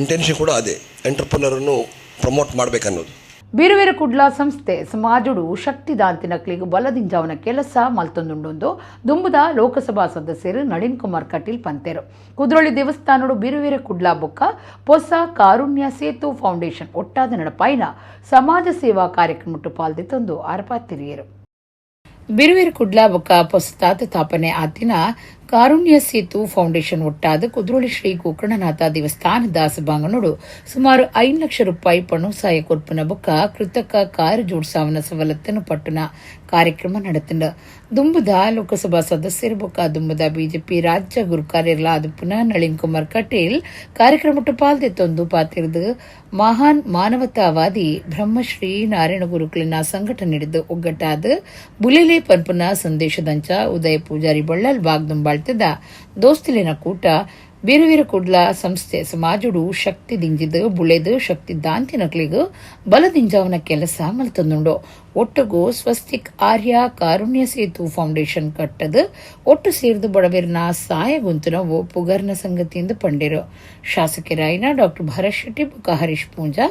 intention ಕೂಡ ಅದೇ, ಎಂಟ್ರಪ್ರನರನ್ನು ಪ್ರಮೋಟ್ ಮಾಡಬೇಕನ್ನೋದು. ಬೀರುವೀರ ಕುಡ್ಲ ಸಂಸ್ಥೆ ಸಮಾಜಡು ಶಕ್ತಿದಾಂತಿ ನಕ್ಲಿಗ್ ಬಲದಿಂಜಾವನ ಕೆಲಸ ಮಲ್ತೊಂದುಂಡೊಂದು ದುಂಬುದ ಲೋಕಸಭಾ ಸದಸ್ಯರು ನಳಿನ್ ಕುಮಾರ್ ಕಟೀಲ್ ಪಂತೇರು. ಕುದ್ರೋಳಿ ದೇವಸ್ಥಾನಡು ಬೀರುವೀರ ಕುಡ್ಲ ಬೊಕ್ಕ ಪೊಸ ಕಾರುಣ್ಯ ಸೇತು ಫೌಂಡೇಶನ್ ಒಟ್ಟಾದ ನಡಪಾಯಿನ ಸಮಾಜ ಸೇವಾ ಕಾರ್ಯಕ್ರಮಟ್ಟು ಪಾಲ್ದಿತ್ತೊಂದು ಆರ್ಪಾತಿರಿಯರು. ಬಿರುವೀರ ಕುಡ್ಲ ಬೊಕ್ಕ ಪೊಸತಾದ ತಾಪನೆ ಆತಿನ ಕಾರುಣ್ಯ ಸೇತು ಫೌಂಡೇಶನ್ ಒಟ್ಟಾದ ಕುದ್ರೋಳಿ ಶ್ರೀ ಗೋಕರ್ಣನಾಥ ದೇವಸ್ಥಾನದ ಸಭಾಂಗಣೋಡು ಸುಮಾರು 5 ಲಕ್ಷ ರೂಪಾಯಿ ಪಣೋಸಾಯ ಕೊರ್ಪುನ ಬೊಕ್ಕ ಕೃತಕ ಕಾರು ಜೋಡ್ಸಾವನ ಸವಲತ್ತನ್ನು ಪಟ್ಟುನ ಕಾರ್ಯಕ್ರಮ ನಡೆತಂಡ. ದುಂಬುದ ಲೋಕಸಭಾ ಸದಸ್ಯರು ಬೊಕ್ಕ ದುಂಬುದ ಬಿಜೆಪಿ ರಾಜ್ಯ ಗುರುಕಾರ್ಯರ್ಲಾದ ಪುನಃ ನಳಿನ್ ಕುಮಾರ್ ಕಟೀಲ್ ಕಾರ್ಯಕ್ರಮಟ್ಟು ಪಾಲ್ದೆತ್ತೊಂದು ಪಾತಿರ್ದು, ಮಹಾನ್ ಮಾನವತಾವಾದಿ ಬ್ರಹ್ಮಶ್ರೀ ನಾರಾಯಣ ಗುರುಕುಲಿನ ಸಂಘಟನೆ ಹಿಡಿದು ಒಗ್ಗಟ್ಟಾದ ಬುಲೆಲೆ ಪನ್ಪುನ ಸಂದೇಶದಂಚ ಉದಯ ಪೂಜಾರಿ ಬಳ್ಳಲ್ ಬಾಗ್ದುಂಬಾಳ್ತದ ದೋಸ್ತಿಲಿನ ಕೂಟ ಬೀರುವೀರ ಕುಡ್ಲ ಸಂಸ್ಥೆ ಸಮಾಜಡು ಶಕ್ತಿ ದಿಂಜಿದು ಬುಳೆದು ಶಕ್ತಿ ದಾಂತಿನಕ್ಲಿಗ್ ಬಲದಿಂಜಾವನ ಕೆಲಸ ಮಲ್ತೊಂದುಂಡು. ಒಟ್ಟುಗು ಸ್ವಸ್ತಿಕ್ ಆರ್ಯ ಕಾರುಣ್ಯ ಸೇತು ಫೌಂಡೇಶನ್ ಕಟ್ಟದು ಒಟ್ಟು ಸೇರ್ದು ಬಡವಿರ್ನ ಸಾಯ ಗುಂತುನವು ಪುಗರ್ನ ಸಂಗತಿಯಿಂದ ಪಂಡಿರು. ಶಾಸಕರಾಯಿನ ಡಾಕ್ಟರ್ ಭರತ್ ಶೆಟ್ಟಿ ಬೊಕ್ಕ ಹರೀಶ್ ಪೂಂಜಾ,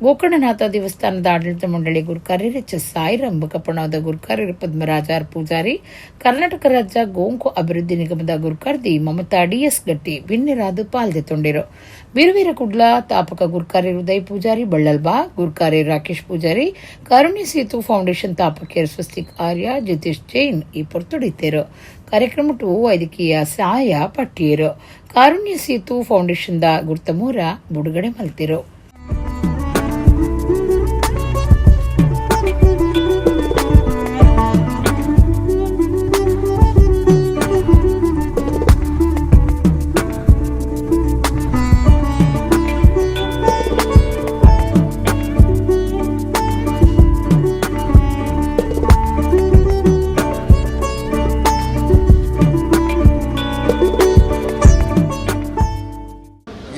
ಗೋಕರ್ಣನಾಥ ದೇವಸ್ಥಾನದ ಆಡಳಿತ ಮಂಡಳಿ ಗುರುಕಾರ್ಯರು ಎಚ್ ಎಸ್ ಸಾಯಿರಾಮ್ ಬೊಕ್ಕ ಪಣವದ ಗುರುಕಾರ್ಯರು ಪದ್ಮರಾಜಾರ್ ಪೂಜಾರಿ, ಕರ್ನಾಟಕ ರಾಜ್ಯ ಗೋಂಕು ಅಭಿವೃದ್ಧಿ ನಿಗಮದ ಗುರುಕಾರ್ದಿ ಮಮತಾ ಡಿಎಸ್ ಗಟ್ಟಿ ಬಿನ್ನೆರಾದು ಪಾಲ್ದೆತ್ತೊಂಡಿರು. ವೀರವೀರ ಕುಡ್ಲ ತಾಪಕ ಗುರ್ಕಾರಿ ಉದಯ್ ಪೂಜಾರಿ ಬಳ್ಳಲ್ಬಾ, ಗುರ್ಕಾರಿ ರಾಕೇಶ್ ಪೂಜಾರಿ, ಕಾರುಣ್ಯ ಸೇತು ಫೌಂಡೇಶನ್ ತಾಪಕೇರ್ ಸ್ವಸ್ತಿಕ್ ಆರ್ಯ, ಜಿತೇಶ್ ಜೈನ್ ಈ ಪೊರ್ತುಡಿತ್ತೇರು. ಕಾರ್ಯಕ್ರಮಟು ವೈದ್ಯಕೀಯ ಸಹಾಯ ಪಟ್ಟಿಯರು. ಕಾರುಣ್ಯ ಸೇತು ಫೌಂಡೇಶನ್ the ಗುರ್ತಮೂರ ಬುಡುಗಡೆ ಮಲ್ತಿರು.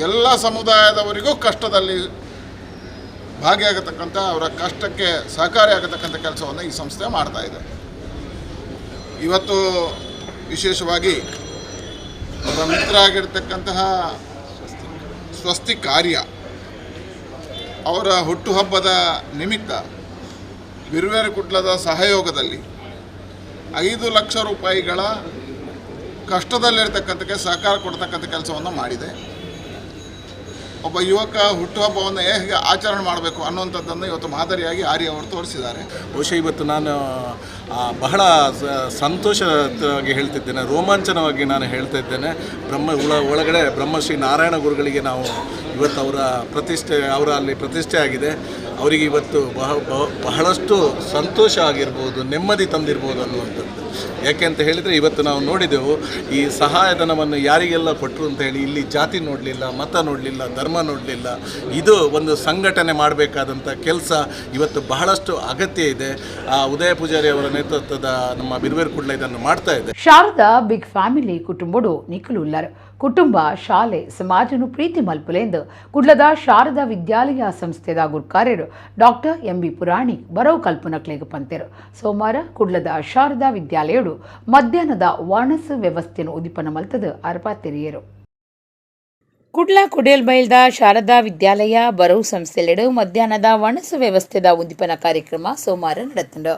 ಎಲ್ಲ ಸಮುದಾಯದವರಿಗೂ ಕಷ್ಟದಲ್ಲಿ ಭಾಗಿಯಾಗತಕ್ಕಂಥ, ಅವರ ಕಷ್ಟಕ್ಕೆ ಸಹಕಾರಿಯಾಗತಕ್ಕಂಥ ಕೆಲಸವನ್ನು ಈ ಸಂಸ್ಥೆ ಮಾಡ್ತಾ ಇದೆ. ಇವತ್ತು ವಿಶೇಷವಾಗಿ ಅವರ ಮಿತ್ರ ಆಗಿರ್ತಕ್ಕಂತಹ ಸ್ವಸ್ತಿ ಕಾರ್ಯ ಅವರ ಹುಟ್ಟುಹಬ್ಬದ ನಿಮಿತ್ತ ಬಿರುವೇರು ಕುಟ್ಲದ ಸಹಯೋಗದಲ್ಲಿ 5 ಲಕ್ಷ ರೂಪಾಯಿಗಳ ಕಷ್ಟದಲ್ಲಿರ್ತಕ್ಕಂಥಕ್ಕೆ ಸಹಕಾರ ಕೊಡ್ತಕ್ಕಂಥ ಕೆಲಸವನ್ನು ಮಾಡಿದೆ. ಒಬ್ಬ ಯುವಕ ಹುಟ್ಟುಹಬ್ಬವನ್ನು ಹೇಗೆ ಆಚರಣೆ ಮಾಡಬೇಕು ಅನ್ನುವಂಥದ್ದನ್ನು ಇವತ್ತು ಮಾದರಿಯಾಗಿ ಆರ್ಯ ಅವರು ತೋರಿಸಿದ್ದಾರೆ. ಬಹುಶಃ ಇವತ್ತು ನಾನು ಬಹಳ ಸಂತೋಷವಾಗಿ ಹೇಳ್ತಿದ್ದೇನೆ, ರೋಮಾಂಚನವಾಗಿ ನಾನು ಹೇಳ್ತಾ ಇದ್ದೇನೆ. ಒಳಗಡೆ ಬ್ರಹ್ಮಶ್ರೀ ನಾರಾಯಣ ಗುರುಗಳಿಗೆ ನಾವು ಇವತ್ತು ಅವರ ಪ್ರತಿಷ್ಠೆ, ಅವರ ಅಲ್ಲಿ ಪ್ರತಿಷ್ಠೆ ಆಗಿದೆ. ಅವರಿಗೆ ಇವತ್ತು ಬಹಳಷ್ಟು ಸಂತೋಷ ಆಗಿರ್ಬೋದು, ನೆಮ್ಮದಿ ತಂದಿರ್ಬೋದು ಅನ್ನುವಂಥದ್ದು. ಯಾಕೆ ಅಂತ ಹೇಳಿದರೆ, ಇವತ್ತು ನಾವು ನೋಡಿದೆವು ಈ ಸಹಾಯಧನವನ್ನು ಯಾರಿಗೆಲ್ಲ ಕೊಟ್ಟರು ಅಂತ ಹೇಳಿ. ಇಲ್ಲಿ ಜಾತಿ ನೋಡಲಿಲ್ಲ, ಮತ ನೋಡಲಿಲ್ಲ, ಧರ್ಮ ನೋಡಲಿಲ್ಲ. ಇದು ಒಂದು ಸಂಘಟನೆ ಮಾಡಬೇಕಾದಂಥ ಕೆಲಸ ಇವತ್ತು ಬಹಳಷ್ಟು ಅಗತ್ಯ ಇದೆ. ಆ ಉದಯ ಪೂಜಾರಿ ಅವರ ನೇತೃತ್ವದ ನಮ್ಮ ಬಿರುವೇರು ಕುಡ್ಲ ಇದನ್ನು ಮಾಡ್ತಾ ಇದೆ. ಶಾರದಾ ಬಿಗ್ ಫ್ಯಾಮಿಲಿ ಕುಟುಂಬಡು ನಿಖಲುಲ್ಲರ್. ಕುಟುಂಬ, ಶಾಲೆ, ಸಮಾಜನು ಪ್ರೀತಿ ಮಲ್ಪುಲೆಂದು ಕುಡ್ಲದ ಶಾರದಾ ವಿದ್ಯಾಲಯ ಸಂಸ್ಥೆದ ಗುರ್ಕಾರ್ಯರು ಡಾಕ್ಟರ್ ಎಂ.ಬಿ. ಪುರಾಣಿಕ್ ಬರವು ಕಲ್ಪನಕ್ಲೆಗ್ ಪಂತೆರು. ಸೋಮವಾರ ಕುಡ್ಲದ ಶಾರದಾ ವಿದ್ಯಾಲಯಡು ಮಧ್ಯಾಹ್ನದ ವಾಣಸು ವ್ಯವಸ್ಥೆಯನ್ನು ಉದಿಪನ ಮಲ್ತದು ಅರ್ಪಾತೆರಿಯರು. ಕುಡ್ಲ ಕುಡೇಲ್ಬೈಲ್ದ ಶಾರದಾ ವಿದ್ಯಾಲಯ ಬರವು ಸಂಸ್ಥೆಲೆಡು ಮಧ್ಯಾಹ್ನದ ವಣಸು ವ್ಯವಸ್ಥೆದ ಉದ್ದೀಪನ ಕಾರ್ಯಕ್ರಮ ಸೋಮವಾರ ನಡೆತಂಡು.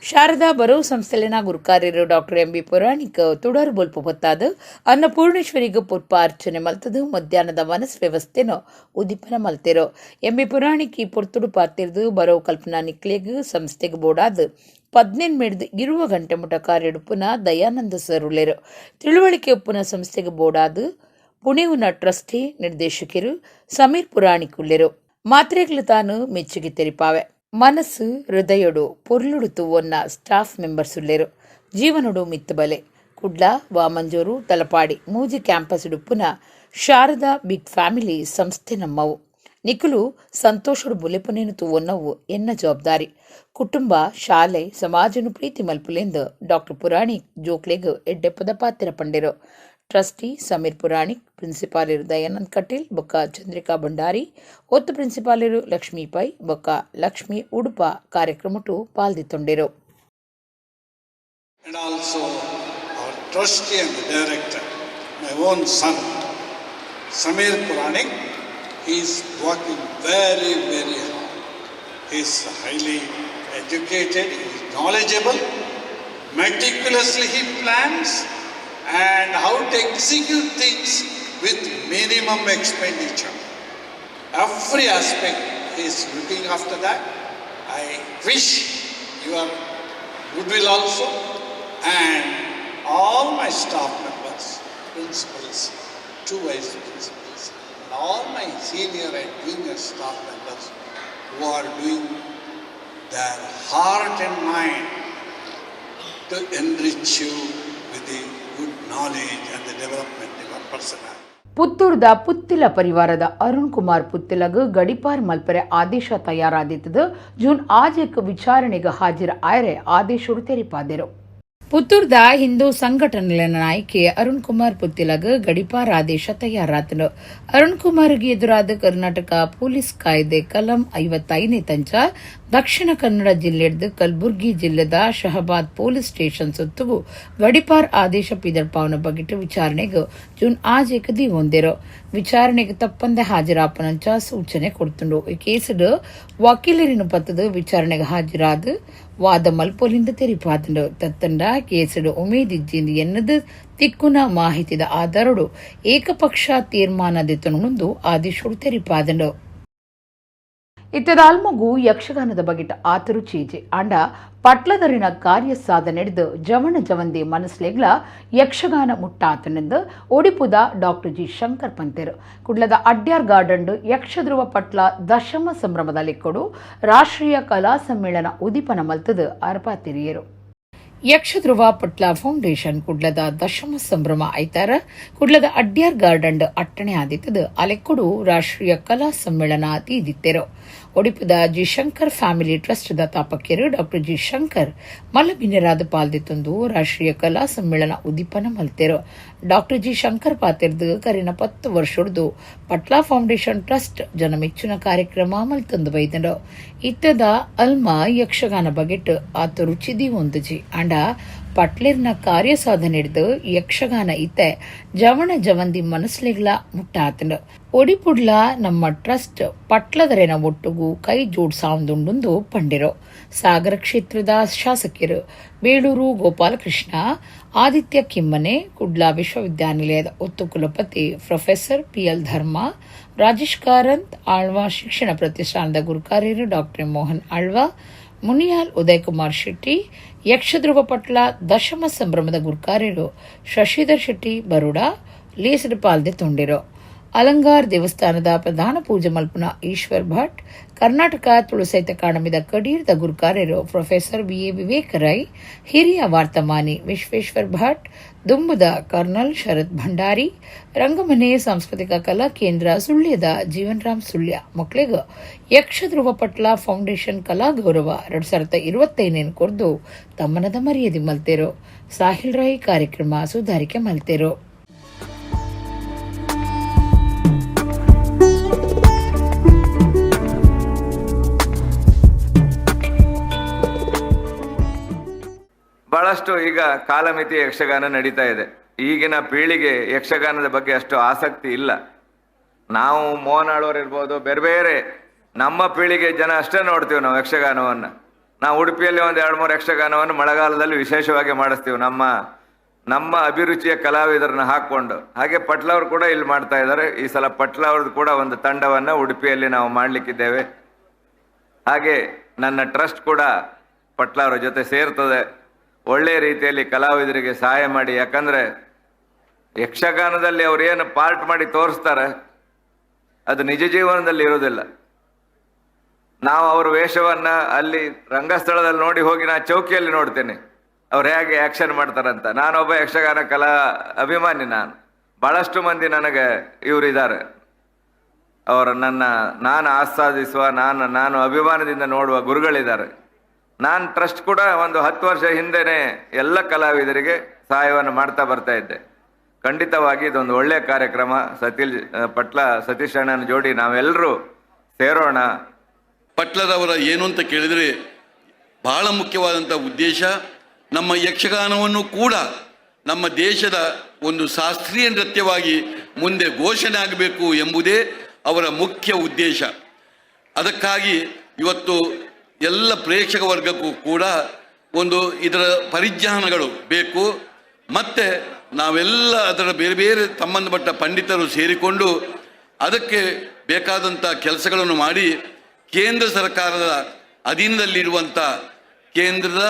ಶಾರದಾ ಬರವು ಸಂಸ್ಥೆಲಿನ ಗುರುಕಾರ್ಯರು ಡಾಕ್ಟರ್ ಎಂ.ಬಿ. ಪುರಾಣಿಕ್ ತುಡರ್ ಬೊಲ್ಪು ಹೊತ್ತಾದು ಅನ್ನಪೂರ್ಣೇಶ್ವರಿಗೂ ಪುಷ್ಪ ಅರ್ಚನೆ ಮಲ್ತದು ಮಧ್ಯಾಹ್ನದ ವನಸ್ ವ್ಯವಸ್ಥೆನು ಉದ್ದೀಪನ ಮಲ್ತೆರು. ಎಂ.ಬಿ. ಪುರಾಣಿಕ್ ಈ ಪೊರ್ತುಡು ಪಾತಿರ್ದು ಬರವು ಕಲ್ಪನಾ ನಿಕ್ಲೆಗ್ ಸಂಸ್ಥೆಗೆ ಬೋಡಾದು 18 ಮೇಡ್ದು 20 ಗಂಟೆ ಮುಟ ಕಾರ್ಯಡುಪುನ ದಯಾನಂದ ಸರುಳೆರು. ತಿಳುವಳಿಕೆ ಉಪ್ಪುನ ಸಂಸ್ಥೆಗೆ ಬೋಡಾದು ಪುಣೆವುನ ಟ್ರಸ್ಟಿ ನಿರ್ದೇಶಕರು ಸಮೀರ್ ಪುರಾಣಿಕ್ ಉಲ್ಲೆರು. ಮಾತ್ರೆಗಳು ತಾನು ಮೆಚ್ಚುಗೆ ತೆರಿಪಾವೆ. ಮನಸ್ಸು ಹೃದಯಡು ಪೊರ್ಲುಡು ತೂವೊನ್ನ ಸ್ಟಾಫ್ ಮೆಂಬರ್ಸ್ ಉಲ್ಲೆರು. ಜೀವನಡು ಮಿತ್ತಬಲೆ. ಕುಡ್ಲ, ವಾಮಂಜೂರು, ತಲಪಾಡಿ ಮೂಜಿ ಕ್ಯಾಂಪಸ್ ಉಡುಪುನ ಶಾರದಾ ಬಿಗ್ ಫ್ಯಾಮಿಲಿ ಸಂಸ್ಥೆ ನಮ್ಮವು. ನಿಖಲು ಸಂತೋಷಡು ಬುಲೆಪುನೇನು ತೂವೊನ್ನವು ಎನ್ನ ಜವಾಬ್ದಾರಿ. ಕುಟುಂಬ, ಶಾಲೆ, ಸಮಾಜನು ಪ್ರೀತಿ ಮಲ್ಪುಲೆಂದು ಡಾಕ್ಟರ್ ಪುರಾಣಿಕ್ ಜೋಕ್ಲೆಗ್ ಎಡ್ಡೆಪ್ಪದ ಪಾತ್ರ ಪಂಡೆರು. ಟ್ರಸ್ಟಿ ಸಮೀರ್ ಪುರಾಣಿಕ್, ಪ್ರಿನ್ಸಿಪಾಲರು ದಯಾನಂದ್ ಕಟೀಲ್ ಬೊಕ್ಕ ಚಂದ್ರಿಕಾ ಭಂಡಾರಿ, ಒತ್ತು ಪ್ರಿನ್ಸಿಪಾಲರು ಲಕ್ಷ್ಮೀ ಪೈ ಬೊಕ್ಕ Lakshmi Udupa ಕಾರ್ಯಕ್ರಮಟು ಪಾಲ್ದಿತ್ತೊಂಡೆರು. And also our trustee and the director, my own son, Samir Puranik, he is working very, very hard. He is highly educated, he is knowledgeable, meticulously he plans and how to execute things with minimum expenditure. Every aspect he is looking after that. I wish your goodwill also, and all my staff members, principals, 2 vice principals, and all my senior and junior staff members who are doing their heart and mind to enrich you with the good knowledge and the development of your personality. ಪುತ್ತೂರ್ದ Puthila ಪರಿವಾರದ ಅರುಣ್ ಕುಮಾರ್ ಪುತ್ತಿಲಗ್ ಗಡಿಪಾರ್ ಮಲ್ಪರೆ ಆದೇಶ ತಯಾರಾದಿತ್ತದು. ಜೂನ್ 6ಕ್ಕೆ ವಿಚಾರಣೆಗೆ ಹಾಜರ ಆಯರೆ ಆದೇಶರು ತೆರಿಪಾದರು. ಪುತ್ತೂರ್ದ ಹಿಂದೂ ಸಂಘಟನೆಗಳ ನಾಯಕಿ ಅರುಣ್ ಕುಮಾರ್ ಪುತ್ತಿಲಗ್ ಗಡಿಪಾರ್ ಆದೇಶ ತಯಾರಾತನು. ಅರುಣ್ ಕುಮಾರ್ಗೆ ಎದುರಾದ Karnataka police ಕಾಯ್ದೆ ಕಲಂ 55 ತಂಚ ದಕ್ಷಿಣ ಕನ್ನಡ ಜಿಲ್ಲೆಡ್ದು ಕಲಬುರಗಿ ಜಿಲ್ಲೆದ ಶಹಬಾದ್ ಪೊಲೀಸ್ ಸ್ಟೇಷನ್ ಸುತ್ತುಗು ಗಡಿಪಾರ್ ಆದೇಶ ಪಿದಡ್ಪಾವನ ಬಗೆಟ್ ವಿಚಾರಣೆಗೆ ಜೂನ್ 6ಕ್ಕೆ ದಿವೊಂದಿರು. ವಿಚಾರಣೆಗೆ ತಪ್ಪಂದೆ ಹಾಜರಾಪನಂಚ ಸೂಚನೆ ಕೊಡ್ತುಂಡು. ಈ ಕೇಸುಡು ವಕೀಲರಿನ ಪತ್ತದು ವಿಚಾರಣೆಗೆ ಹಾಜರಾದ ವಾದ ಮಲ್ಪೊಲಿಂದ ತೆರಿಪಾತಂಡು. ತತ್ತಂಡ ಕೇಸುಡು ಉಮೇದಿಜ್ಜಿಂದು ಎನ್ನದು ತಿಕ್ಕುನ ಮಾಹಿತಿದ ಆಧಾರಡು ಏಕಪಕ್ಷ ತೀರ್ಮಾನ ದೆತ್ತೊಂದು ಆದೇಶಡು ತೆರಿಪಾದಂಡು. ಇತ್ತದ ಅಲ್ಮಗು ಯಕ್ಷಗಾನದ ಬಗೆಟ ಆತರು ಚೀಜೆ ಆಂಡ ಪಟ್ಲದರಿನ ಕಾರ್ಯ ಸಾಧನೆಡ್ದು ಜವಣ ಜವಂದಿ ಮನಸ್ಲೆಗ್ಲ ಯಕ್ಷಗಾನ ಮುಟ್ಟಾತನೆಂದು ಒಡಿಪುದ ಡಾಕ್ಟರ್ ಜಿ ಶಂಕರ್ ಪಂತೇರು. ಕುಡ್ಲದ ಅಡ್ಯಾರ್ ಗಾರ್ಡನ್ ಯಕ್ಷಧ್ರುವ ಪಟ್ಲ ದಶಮ ಸಂಭ್ರಮದಲ್ಲಿ ಕೊಡು ರಾಷ್ಟ್ರೀಯ ಕಲಾ ಸಮ್ಮೇಳನ ಉದೀಪನ ಮಲ್ತದು ಅರ್ಪಾತಿರಿಯರು. ಯಕ್ಷಧ್ರುವ ಪಟ್ಲ ಫೌಂಡೇಶನ್ ಕುಡ್ಲದ ದಶಮ ಸಂಭ್ರಮ ಐತಾರ ಕುಡ್ಲದ ಅಡ್ಯಾರ್ ಗಾರ್ಡನ್ ಅಟ್ಟಣೆ ಆದಿತ್ತದು ಅಲೆಕೊಡು ರಾಷ್ಟ್ರೀಯ ಕಲಾ ಸಮ್ಮೇಳನ ತೀದಿತ್ತೆರು. ಒಡಿಪುದ G Shankar family trust the ತಾಪಕ್ಯರು doctor G Shankar ಮಲ್ಲಬಿನ್ಯರಾದ ಪಾಲ್ದಿತ್ತೊಂದು ರಾಷ್ಟ್ರೀಯ ಕಲಾ ಸಮ್ಮೇಳನ ಉದ್ದೀಪನ ಮಲ್ತೆರು. ಡಾಕ್ಟರ್ ಜಿ ಶಂಕರ್ ಪಾತೆರ್ದು ಕರಿನ 10 ವರ್ಷೊಡ್ದು ಪಟ್ಲಾ ಫೌಂಡೇಶನ್ ಟ್ರಸ್ಟ್ ಜನಮೆಚ್ಚುನ ಕಾರ್ಯಕ್ರಮ ಮಲ್ತಂದು ಬೈದನು. ಇತ್ತದ ಅಲ್ಮ ಯಕ್ಷಗಾನ ಬಗೆಟ್ ಆತ ರುಚಿದಿ ಒಂದುಜಿ ಅಂಡ ಪಟ್ಲೇರ್ನ ಕಾರ್ಯ ಸಾಧನೆ ಹಿಡಿದು ಯಕ್ಷಗಾನ ಇತ್ತೆ ಜವಣ ಜವಂದಿ ಮನಸ್ಲೆಗ್ಲ ಮುಟ್ಟಾತನು. ಒಡಿಪುಡ್ಲ ನಮ್ಮ ಟ್ರಸ್ಟ್ ಪಟ್ಲದರೆನ ಒಟ್ಟುಗು ಕೈ ಜೋಡ್ಸಾವಂದುಂಡುಂದು ಪಂಡಿರೋ. ಸಾಗರ ಕ್ಷೇತ್ರದ ಶಾಸಕರು ಬೇಳೂರು ಗೋಪಾಲಕೃಷ್ಣ, ಆದಿತ್ಯ ಕಿಮ್ಮನೆ, ಕುಡ್ಲ ವಿಶ್ವವಿದ್ಯಾನಿಲಯದ ಒತ್ತು ಕುಲಪತಿ ಪ್ರೊಫೆಸರ್ ಪಿಎಲ್ ಧರ್ಮ, ರಾಜೇಶ್ ಕಾರಂತ್, ಆಳ್ವಾ ಶಿಕ್ಷಣ ಪ್ರತಿಷ್ಠಾನದ ಗುರುಕಾರ್ಯರು ಡಾಕ್ಟರ್ ಮೋಹನ್ ಆಳ್ವಾ, ಮುನಿಯಾಲ್ ಉದಯಕುಮಾರ್ ಶೆಟ್ಟಿ, ಯಕ್ಷಧ್ರುವ ಪಟ್ಲ ದಶಮ ಸಂಭ್ರಮದ ಗುರುಕಾರ್ಯರು ಶಶಿಧರ್ ಶೆಟ್ಟಿ ಬರೋಡ ಲೇಸಡ್ ಪಾಲ್ದೆ ತೊಂಡಿರು. ಅಲಂಗಾರ್ ದೇವಸ್ಥಾನದ ಪ್ರಧಾನ ಪೂಜೆ ಮಲ್ಪುನ ಈಶ್ವರ್ ಭಟ್, ಕರ್ನಾಟಕ ತುಳುಸೈತ ಅಕಾಡೆಮಿದ ಕಡೀರ್ದ ಗುರುಕಾರ್ಯರು professor B A Vivek Rai, ಹಿರಿಯ ವಾರ್ತಮಾನಿ ವಿಶ್ವೇಶ್ವರ್ ಭಟ್, ದುಂಬುದ ಕರ್ನಲ್ ಶರತ್ ಭಂಡಾರಿ, ರಂಗಮನೆ ಸಾಂಸ್ಕೃತಿಕ ಕಲಾ ಕೇಂದ್ರ ಸುಳ್ಯದ ಜೀವನ್ರಾಮ್ ಸುಳ್ಯ ಮಕ್ಕಳಿಗೆ ಯಕ್ಷಧ್ರುವ ಪಟ್ಲ ಫೌಂಡೇಶನ್ ಕಲಾ ಗೌರವ 2025 ಕೊರ್ದು ತಮ್ಮನದ ಮರ್ಯಾದೆ ಮಲ್ತೇರು. ಸಾಹಿಲ್ ರೈ ಕಾರ್ಯಕ್ರಮ ಸುಧಾರಿಕೆ ಮಲ್ತೇರು. ಬಹಳಷ್ಟು ಈಗ ಕಾಲಮಿತಿ ಯಕ್ಷಗಾನ ನಡೀತಾ ಇದೆ. ಈಗಿನ ಪೀಳಿಗೆ ಯಕ್ಷಗಾನದ ಬಗ್ಗೆ ಅಷ್ಟು ಆಸಕ್ತಿ ಇಲ್ಲ. ನಾವು ಮೋಹನ್ ಆಳ್ವರು ಇರ್ಬೋದು, ಬೇರೆ ಬೇರೆ ನಮ್ಮ ಪೀಳಿಗೆ ಜನ ಅಷ್ಟೇ ನೋಡ್ತೀವಿ ನಾವು ಯಕ್ಷಗಾನವನ್ನು. ನಾವು ಉಡುಪಿಯಲ್ಲಿ ಒಂದು 2-3 ಯಕ್ಷಗಾನವನ್ನು ಮಳೆಗಾಲದಲ್ಲಿ ವಿಶೇಷವಾಗಿ ಮಾಡಿಸ್ತೀವಿ, ನಮ್ಮ ನಮ್ಮ ಅಭಿರುಚಿಯ ಕಲಾವಿದರನ್ನ ಹಾಕ್ಕೊಂಡು. ಹಾಗೆ ಪಟ್ಲವರು ಕೂಡ ಇಲ್ಲಿ ಮಾಡ್ತಾ ಇದ್ದಾರೆ. ಈ ಸಲ ಪಟ್ಲ ಅವ್ರದ್ದು ಕೂಡ ಒಂದು ತಂಡವನ್ನು ಉಡುಪಿಯಲ್ಲಿ ನಾವು ಮಾಡಲಿಕ್ಕಿದ್ದೇವೆ. ಹಾಗೆ ನನ್ನ ಟ್ರಸ್ಟ್ ಕೂಡ ಪಟ್ಲ ಅವರ ಜೊತೆ ಸೇರ್ತದೆ. ಒಳ್ಳೆಯ ರೀತಿಯಲ್ಲಿ ಕಲಾವಿದರಿಗೆ ಸಹಾಯ ಮಾಡಿ. ಯಾಕಂದರೆ ಯಕ್ಷಗಾನದಲ್ಲಿ ಅವರೇನು ಪಾರ್ಟ್ ಮಾಡಿ ತೋರಿಸ್ತಾರೆ ಅದು ನಿಜ ಜೀವನದಲ್ಲಿ ಇರೋದಿಲ್ಲ. ನಾವು ಅವ್ರ ವೇಷವನ್ನು ಅಲ್ಲಿ ರಂಗಸ್ಥಳದಲ್ಲಿ ನೋಡಿ ಹೋಗಿ ನಾನು ಚೌಕಿಯಲ್ಲಿ ನೋಡ್ತೇನೆ ಅವ್ರು ಹೇಗೆ ಆ್ಯಕ್ಷನ್ ಮಾಡ್ತಾರಂತ. ನಾನೊಬ್ಬ ಯಕ್ಷಗಾನ ಕಲಾ ಅಭಿಮಾನಿ. ನಾನು ಭಾಳಷ್ಟು ಮಂದಿ ನನಗೆ ಇವರಿದ್ದಾರೆ, ಅವರ ನಾನು ಆಸ್ವಾದಿಸುವ, ನಾನು ಅಭಿಮಾನದಿಂದ ನೋಡುವ ಗುರುಗಳಿದ್ದಾರೆ. ನಾನು ಟ್ರಸ್ಟ್ ಕೂಡ ಒಂದು 10 ವರ್ಷ ಹಿಂದೆನೇ ಎಲ್ಲ ಕಲಾವಿದರಿಗೆ ಸಹಾಯವನ್ನು ಮಾಡ್ತಾ ಬರ್ತಾ ಇದ್ದೆ. ಖಂಡಿತವಾಗಿ ಇದೊಂದು ಒಳ್ಳೆಯ ಕಾರ್ಯಕ್ರಮ. ಪಟ್ಲ ಸತೀಶ್ ಅಣ್ಣನ ಜೋಡಿ ನಾವೆಲ್ಲರೂ ಸೇರೋಣ. ಪಟ್ಲದವರ ಏನು ಅಂತ ಕೇಳಿದರೆ ಬಹಳ ಮುಖ್ಯವಾದಂಥ ಉದ್ದೇಶ, ನಮ್ಮ ಯಕ್ಷಗಾನವನ್ನು ಕೂಡ ನಮ್ಮ ದೇಶದ ಒಂದು ಶಾಸ್ತ್ರೀಯ ನೃತ್ಯವಾಗಿ ಮುಂದೆ ಘೋಷಣೆ ಆಗಬೇಕು ಎಂಬುದೇ ಅವರ ಮುಖ್ಯ ಉದ್ದೇಶ. ಅದಕ್ಕಾಗಿ ಇವತ್ತು ಎಲ್ಲ ಪ್ರೇಕ್ಷಕ ವರ್ಗಕ್ಕೂ ಕೂಡ ಒಂದು ಇದರ ಪರಿಜ್ಞಾನಗಳು ಬೇಕು. ಮತ್ತು ನಾವೆಲ್ಲ ಅದರ ಬೇರೆ ಬೇರೆ ಸಂಬಂಧಪಟ್ಟ ಪಂಡಿತರು ಸೇರಿಕೊಂಡು ಅದಕ್ಕೆ ಬೇಕಾದಂಥ ಕೆಲಸಗಳನ್ನು ಮಾಡಿ ಕೇಂದ್ರ ಸರ್ಕಾರದ ಅಧೀನದಲ್ಲಿರುವಂಥ ಕೇಂದ್ರದ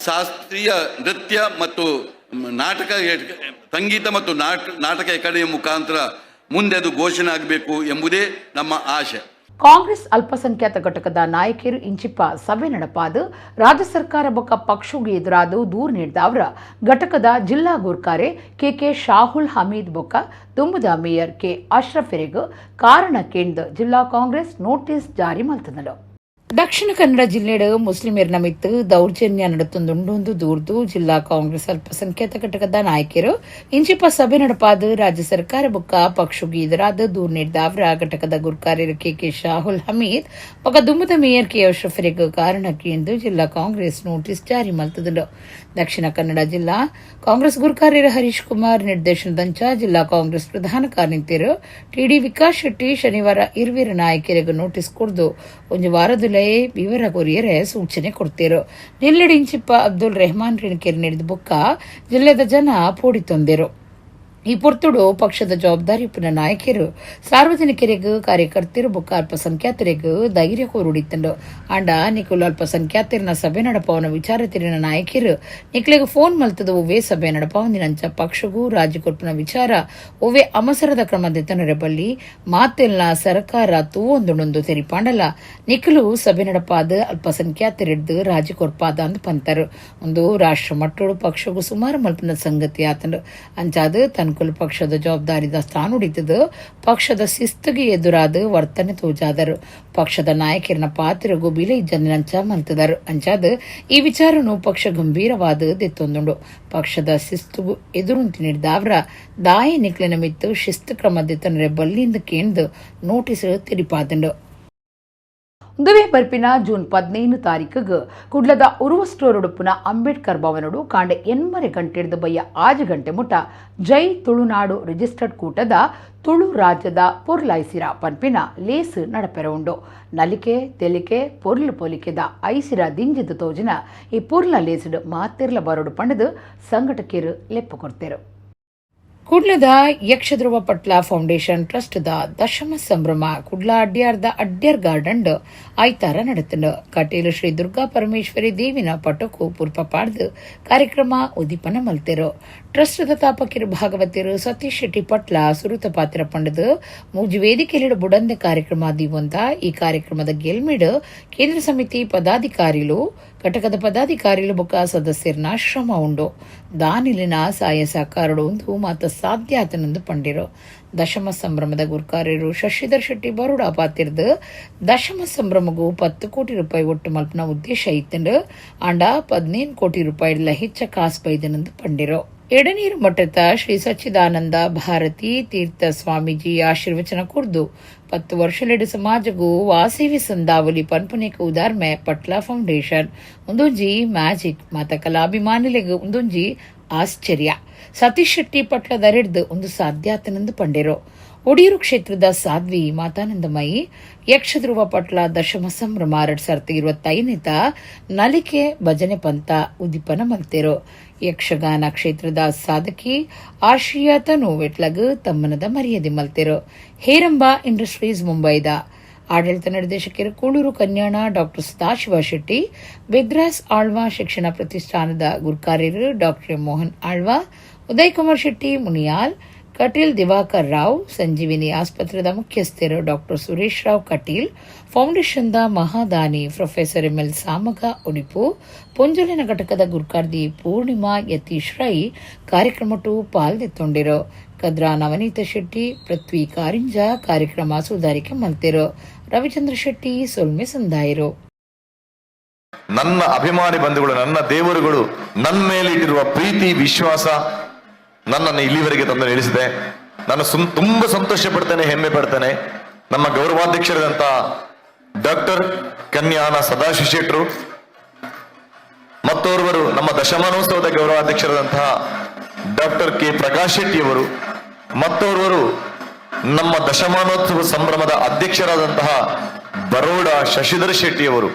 ಶಾಸ್ತ್ರೀಯ ನೃತ್ಯ ಮತ್ತು ನಾಟಕ, ಸಂಗೀತ ಮತ್ತು ನಾಟಕ ಅಕಾಡೆಮಿ ಮುಖಾಂತರ ಮುಂದೆ ಅದು ಘೋಷಣೆ ಆಗಬೇಕು ಎಂಬುದೇ ನಮ್ಮ ಆಶೆ. ಕಾಂಗ್ರೆಸ್ ಅಲ್ಪಸಂಖ್ಯಾತ ಘಟಕದ ನಾಯಕಿಯರು ಇಂಚಿಪ್ಪ ಸಭೆ ನಡಪಾದ ರಾಜ್ಯ ಸರ್ಕಾರ ಬೊಕ್ಕ ಪಕ್ಷಗೆ ಎದುರಾದ ದೂರು ನೀಡಿದ ಅವರ ಘಟಕದ ಜಿಲ್ಲಾ ಗುರ್ಕಾರೆ ಕೆಕೆ ಶಾಹುಲ್ ಹಮೀದ್ ಬೊಕ್ಕ ದುಂಬುದ ಮೇಯರ್ ಕೆ ಅಶ್ರಫೆರೆಗ್ ಕಾರಣ ಕೇಂದ್ರ ಜಿಲ್ಲಾ ಕಾಂಗ್ರೆಸ್ ನೋಟಿಸ್ ಜಾರಿ ಮಲ್ತದಳು. ದಕ್ಷಿಣ ಕನ್ನಡ ಜಿಲ್ಲೆಡ್ ಮುಸ್ಲಿಮರ ನಮಿತ್ತು ದೌರ್ಜನ್ಯ ನಡತೊಂದುಂಡು ದೂರ್ದು ಜಿಲ್ಲಾ ಕಾಂಗ್ರೆಸ್ ಅಲ್ಪಸಂಖ್ಯಾತ ಘಟಕದ ನಾಯಕರು ಇಂಚಿಪ ಸಭೆ ನಡಪಾದ ರಾಜ್ಯ ಸರ್ಕಾರ ಬೊಕ್ಕ ಪಕ್ಷಗೆ ಎದುರಾದ ದೂರು ನೀಡಿದ ಅವರ ಘಟಕದ ಗುರ್ಕಾರ್ಯರು ಕೆಕೆ ಶಾಹುಲ್ ಹಮೀದ್ ಬೊಕ್ಕ ದುಮ್ಮದ ಮೇಯರ್ ಕೆ ಅಶ್ರಫರಿಗ್ ಕಾರಣಕ್ಕೆ ಎಂದು ಜಿಲ್ಲಾ ಕಾಂಗ್ರೆಸ್ ನೋಟಿಸ್ ಜಾರಿ ಮಲ್ತದುಂಡು. ದಕ್ಷಿಣ ಕನ್ನಡ ಜಿಲ್ಲಾ ಕಾಂಗ್ರೆಸ್ ಗುರ್ಕಾರ್ಯರು ಹರೀಶ್ ಕುಮಾರ್ ನಿರ್ದೇಶನದಂಚ ಜಿಲ್ಲಾ ಕಾಂಗ್ರೆಸ್ ಪ್ರಧಾನ ಕಾರ್ಯನಿರ್ತರ ಟಿಡಿ ವಿಕಾಸ್ ಶೆಟ್ಟಿ ಶನಿವಾರ ಇರ್ವಿರ ನಾಯಕರಿಗೆ ನೋಟಿಸ್ ಕೊಡ್ದು ಒಂದು ವಾರದಲ್ಲೇ ವಿವರ ಕೊರಿಯರೆ ಸೂಚನೆ ಕೊಡ್ತಿರು. ಜಿಲ್ಲೆಡ್ ಇಂಚಿಪ್ಪ ಅಬ್ದುಲ್ ರೆಹಮಾನ್ ರೇಣುಕೇರಿ ನೀಡಿದ ಬೊಕ್ಕ ಜಿಲ್ಲೆದ ಜನ ಪೋಡಿ ತಂದಿರು. ಈ ಪೊರ್ತುಡು ಪಕ್ಷದ ಜವಾಬ್ದಾರಿ ಉಪ್ಪುನ ನಾಯಕರು ಸಾರ್ವಜನಿಕರಿಗೆ, ಕಾರ್ಯಕರ್ತರು ಬೊಕ್ಕ ಅಲ್ಪಸಂಖ್ಯಾತರಿಗೆ ಧೈರ್ಯ ಕೋರುಡಿತ್ತಂಡು. ಆಂಡ ನಿಕುಲು ಅಲ್ಪಸಂಖ್ಯಾತರಿನ ಸಭೆ ನಡಪವನ ವಿಚಾರ ತಿರಿನ ನಾಯಕರು ನಿಕ್ಲೆಗ್ ಫೋನ್ ಮಲ್ತದ ಒವ್ವೇ ಸಭೆ ನಡಪವಂದಿನಂಚ ಪಕ್ಷಗೂ ರಾಜ್ಯ ಕೊರ್ಪುನ ವಿಚಾರ ಒವ್ವೇ ಅವಸರದ ಕ್ರಮ ದೆತ್ತೊನರೆ ಮಾತೆಲ್ನ ಸರ್ಕಾರ ತೂವೊಂದುಂಡು ತೆರಿಪಾಂಡಲ ನಿಕುಲು ಸಭೆ ನಡಪಾದ ಅಲ್ಪಸಂಖ್ಯಾತರಿಡ್ದು ರಾಜ್ಯ ಕೊರ್ಪಾದ ಅಂದ್ ಪಂತರು. ಒಂದು ರಾಷ್ಟ್ರ ಮಟ್ಟೋಡು ಪಕ್ಷಗೂ ಸುಮಾರು ಮಲ್ಪನ ಸಂಗತಿ ಆತಂಡು. ಅಂಚಾದ ತನ್ಕುಲು ಪಕ್ಷದ ಜವಾಬ್ದಾರಿದ ಸ್ಥಾನ ಪಕ್ಷದ ಶಿಸ್ತುಗೆ ಎದುರಾದ ವರ್ತನೆ ತೋಜಾದರು. ಪಕ್ಷದ ನಾಯಕರನ ಪಾತ್ರಗೂ ಬಿಲೆ ಇಜ್ಜಂದಿನಂಚ ಮಲ್ತದರು. ಅಂಚಾದ ಈ ವಿಚಾರನು ಪಕ್ಷ ಗಂಭೀರವಾದ ದೆತ್ತೊಂದುಂಡು. ಪಕ್ಷದ ಶಿಸ್ತುಗು ಎದುರುಂತಿ ನೀಡಿದಾವ್ರ ದಾಯ ನಿಕ್ಲಿನ ಮಿತ್ತು ಶಿಸ್ತು ಕ್ರಮ ದೆತ್ತೊನರೆ ಬಲ್ಲಿಂದ ಕೇಂದು ನೋಟಿಸ್ ತೆರಿಪಾದಂಡು. ಉಂದುವೇ ಬರ್ಪಿನ ಜೂನ್ 15 ತಾರೀಕಿಗೆ ಕುಡ್ಲದ ಉರುವ ಸ್ಟೋರ್ ಉಡುಪುನ ಅಂಬೇಡ್ಕರ್ ಭವನಡು ಕಾಂಡೆ 8 ಗಂಟೆಡ್ದು ಬಯ್ಯ 6 ಗಂಟೆ ಮುಟ ಜೈ ತುಳುನಾಡು ರಿಜಿಸ್ಟರ್ಡ್ ಕೂಟದ ತುಳು ರಾಜ್ಯದ ಪೊರ್ಲೈಸಿರ ಪನ್ಪಿನ ಲೇಸ್ ನಡಪೆರ ಉಂಡು. ನಲಿಕೆ ತೆಲಿಕೆ ಪೊರ್ಲು ಪೊಲಿಕೆದ ಐಸಿರ ದಿಂಜಿದ ತೋಜಿನ ಈ ಪೊರ್ಲ ಲೇಸ್ಡ್ ಮಾತಿರ್ಲ ಬರೋಡು ಪಂಡದು ಸಂಘಟಕಿಯರು ಲೆಪ್ಪು ಕೊಡ್ತೇರು. ಕುಡ್ಲದ Yakshadhruva Patla foundation trust the ದಶಮ ಸಂಭ್ರಮ ಕುಡ್ಲ ಅಡ್ಯಾರ್ದ ಅಡ್ಯಾರ್ ಗಾರ್ಡನ್ ಐತಾರ ನಡೆತಂಡು. ಕಟೀಲು ಶ್ರೀ ದುರ್ಗಾ ಪರಮೇಶ್ವರಿ ದೇವಿನ ಪಟಕು ಪುರ್ಪ ಪಾಡ್ದು ಕಾರ್ಯಕ್ರಮ ಉದ್ದೀಪನ ಮಲ್ತೆರು. ಟ್ರಸ್ಟ್ the ತಾಪಕಿರು ಭಾಗವತಿರು ಸತೀಶ್ ಶೆಟ್ಟಿ ಪಟ್ಲ ಸುರುತ ಪಾತ್ರ ಪಂಡದು ಮೂಜಿ ವೇದಿಕೆಯಲ್ಲಿ ಬುಡಂದೆ ಕಾರ್ಯಕ್ರಮ ದೀವಂತ. ಈ ಕಾರ್ಯಕ್ರಮದ ಗೆಲ್ಮಿಡ್ ಕೇಂದ್ರ ಸಮಿತಿ ಪದಾಧಿಕಾರಿಲು, ಘಟಕದ ಪದಾಧಿಕಾರಿಲು ಬೊಕ್ಕ ಸದಸ್ಯರನ ಶ್ರಮ ಉಂಡು. ದಾನಿಲಿನ ಸಾಯ ಸಹಕಾರಡು ಒಂದು ಮಾತ ಸಾಧ್ಯ ಆತನೆಂದು ಪಂಡಿರು. ದಶಮ ಸಂಭ್ರಮದ ಗುರ್ಕಾರ್ಯರು ಶಶಿಧರ್ ಶೆಟ್ಟಿ ಬರೋಡ ಪಾತಿರ್ದು ದಶಮ ಸಂಭ್ರಮಗೂ 10 ಕೋಟಿ ರೂಪಾಯಿ ಒಟ್ಟು ಮಲ್ಪನ ಉದ್ದೇಶ ಇತ್ತಂಡು. ಆಂಡ 15 ಕೋಟಿ ರೂಪಾಯಿ ಹೆಚ್ಚ ಕಾಸು ಬೈದನೆಂದು ಪಂಡಿರು. ಎಡನೀರು ಮಠದ ಶ್ರೀ ಸಚ್ಚಿದಾನಂದ ಭಾರತಿ ತೀರ್ಥ ಸ್ವಾಮೀಜಿ ಆಶೀರ್ವಚನ ಕೊರ್ದು 10 ವರ್ಷಲೆಡು ಸಮಾಜಗೂ ವಾಸೇವಿ ಸಂದಾವಲಿ ಪನ್ಪುನೇಕ ಉದಾರ್ಮೆ ಪಟ್ಲ ಫೌಂಡೇಶನ್ ಒಂದೊಂಜಿ ಮ್ಯಾಜಿಕ್ ಮಾತ ಕಲಾಭಿಮಾನಿಲೆಗ್ ಒಂದೊಂಜಿ ಆಶ್ಚರ್ಯ. ಸತೀಶ್ ಶೆಟ್ಟಿ ಪಟ್ಲ ದರೆಡ್ದು ಒಂದು ಸಾಧ್ಯಾತನೆಂದು ಪಂಡಿರು. ಒಡಿಯೂರು ಕ್ಷೇತ್ರದ ಸಾಧ್ವಿ ಮಾತಾನಂದಮಯಿ ಯಕ್ಷಧ್ರುವ ಪಟ್ಲ ದಶಮ ಸಂಭ್ರಮ 2025 ನಲಿಕೆ ಭಜನೆ ಪಂಥ ಉದ್ದೀಪನ ಮಲ್ತೆರು. ಯಕ್ಷಗಾನ ಕ್ಷೇತ್ರದ ಸಾಧಕಿ ಆಶಿಯಾ ತನು ವೆಟ್ಲಗ್ ತಮ್ಮನದ ಮರ್ಯಾದೆ ಮಲ್ತೆರು. ಹೇರಂಬ ಇಂಡಸ್ಟ್ರೀಸ್ ಮುಂಬೈದ ಆಡಳಿತ ನಿರ್ದೇಶಕರು ಕೂಳೂರು ಕನ್ಯಾಣ ಡಾಕ್ಟರ್ ಸದಾಶಿವ ಶೆಟ್ಟಿ, ಬೆದ್ರಾಸ್ ಆಳ್ವಾ ಶಿಕ್ಷಣ ಪ್ರತಿಷ್ಠಾನದ ಗುರ್ಕಾರ್ಯರು ಡಾಕ್ಟರ್ ಮೋಹನ್ ಆಳ್ವಾ, ಉದಯ್ ಕುಮಾರ್ ಶೆಟ್ಟಿ ಮುನಿಯಾಲ್, ಕಟೀಲ್ ದಿವಾಕರ್ ರಾವ್, ಸಂಜೀವಿನಿ ಆಸ್ಪತ್ರೆದ ಮುಖ್ಯಸ್ಥರು ಡಾಕ್ಟರ್ ಸುರೇಶ್ ರಾವ್ ಕಟೀಲ್, ಫೌಂಡೇಶನ್ದ ಮಹಾದಾನಿ ಪ್ರೊಫೆಸರ್ ಎಂಎಲ್ ಸಾಮಗ ಉಡಿಪು, ಪೊಂಜಲಿನ ಘಟಕದ ಗುರ್ಕಾರ್ದಿ ಪೂರ್ಣಿಮಾ ಯತೀಶ್ ರೈ ಕಾರ್ಯಕ್ರಮಟು ಪಾಲ್ದೆತ್ತೊಂಡಿರು. ಕದ್ರಾ ನವನೀತ ಶೆಟ್ಟಿ, ಪೃಥ್ವಿ ಕಾರಿಂಜ ಕಾರ್ಯಕ್ರಮ ಸುಧಾರಿಕೆ ಮಲ್ತಿರು. ರವಿಚಂದ್ರ ಶೆಟ್ಟಿ ಸೊಲ್ಮೆ ಸಂದಾಯರು. ನನ್ನ ಅಭಿಮಾನಿ ಬಂಧುಗಳು, ನನ್ನ ದೇವರುಗಳು ನನ್ನ ಮೇಲೆ ಇಟ್ಟಿರುವ ಪ್ರೀತಿ ವಿಶ್ವಾಸ ನನ್ನನ್ನು ಇಲ್ಲಿವರೆಗೆ ತಂದು ನಿಲ್ಲಿಸಿದೆ. ನಾನು ತುಂಬಾ ಸಂತೋಷ ಪಡ್ತೇನೆ, ಹೆಮ್ಮೆ ಪಡ್ತೇನೆ. ನಮ್ಮ ಗೌರವಾಧ್ಯಕ್ಷರಾದಂತ ಡಾಕ್ಟರ್ ಕನ್ಯಾನ ಸದಾಶಿವ ಶೆಟ್ರು, ಮತ್ತೋರ್ವರು ನಮ್ಮ ದಶಮಾನೋತ್ಸವದ ಗೌರವಾಧ್ಯಕ್ಷರಾದಂತಹ ಡಾಕ್ಟರ್ ಕೆ ಪ್ರಕಾಶ್ ಶೆಟ್ಟಿಯವರು, ಮತ್ತೋರ್ವರು ನಮ್ಮ ದಶಮಾನೋತ್ಸವ ಸಂಭ್ರಮದ ಅಧ್ಯಕ್ಷರಾದಂತಹ ಬರೋಡ ಶಶಿಧರ್ ಶೆಟ್ಟಿಯವರು.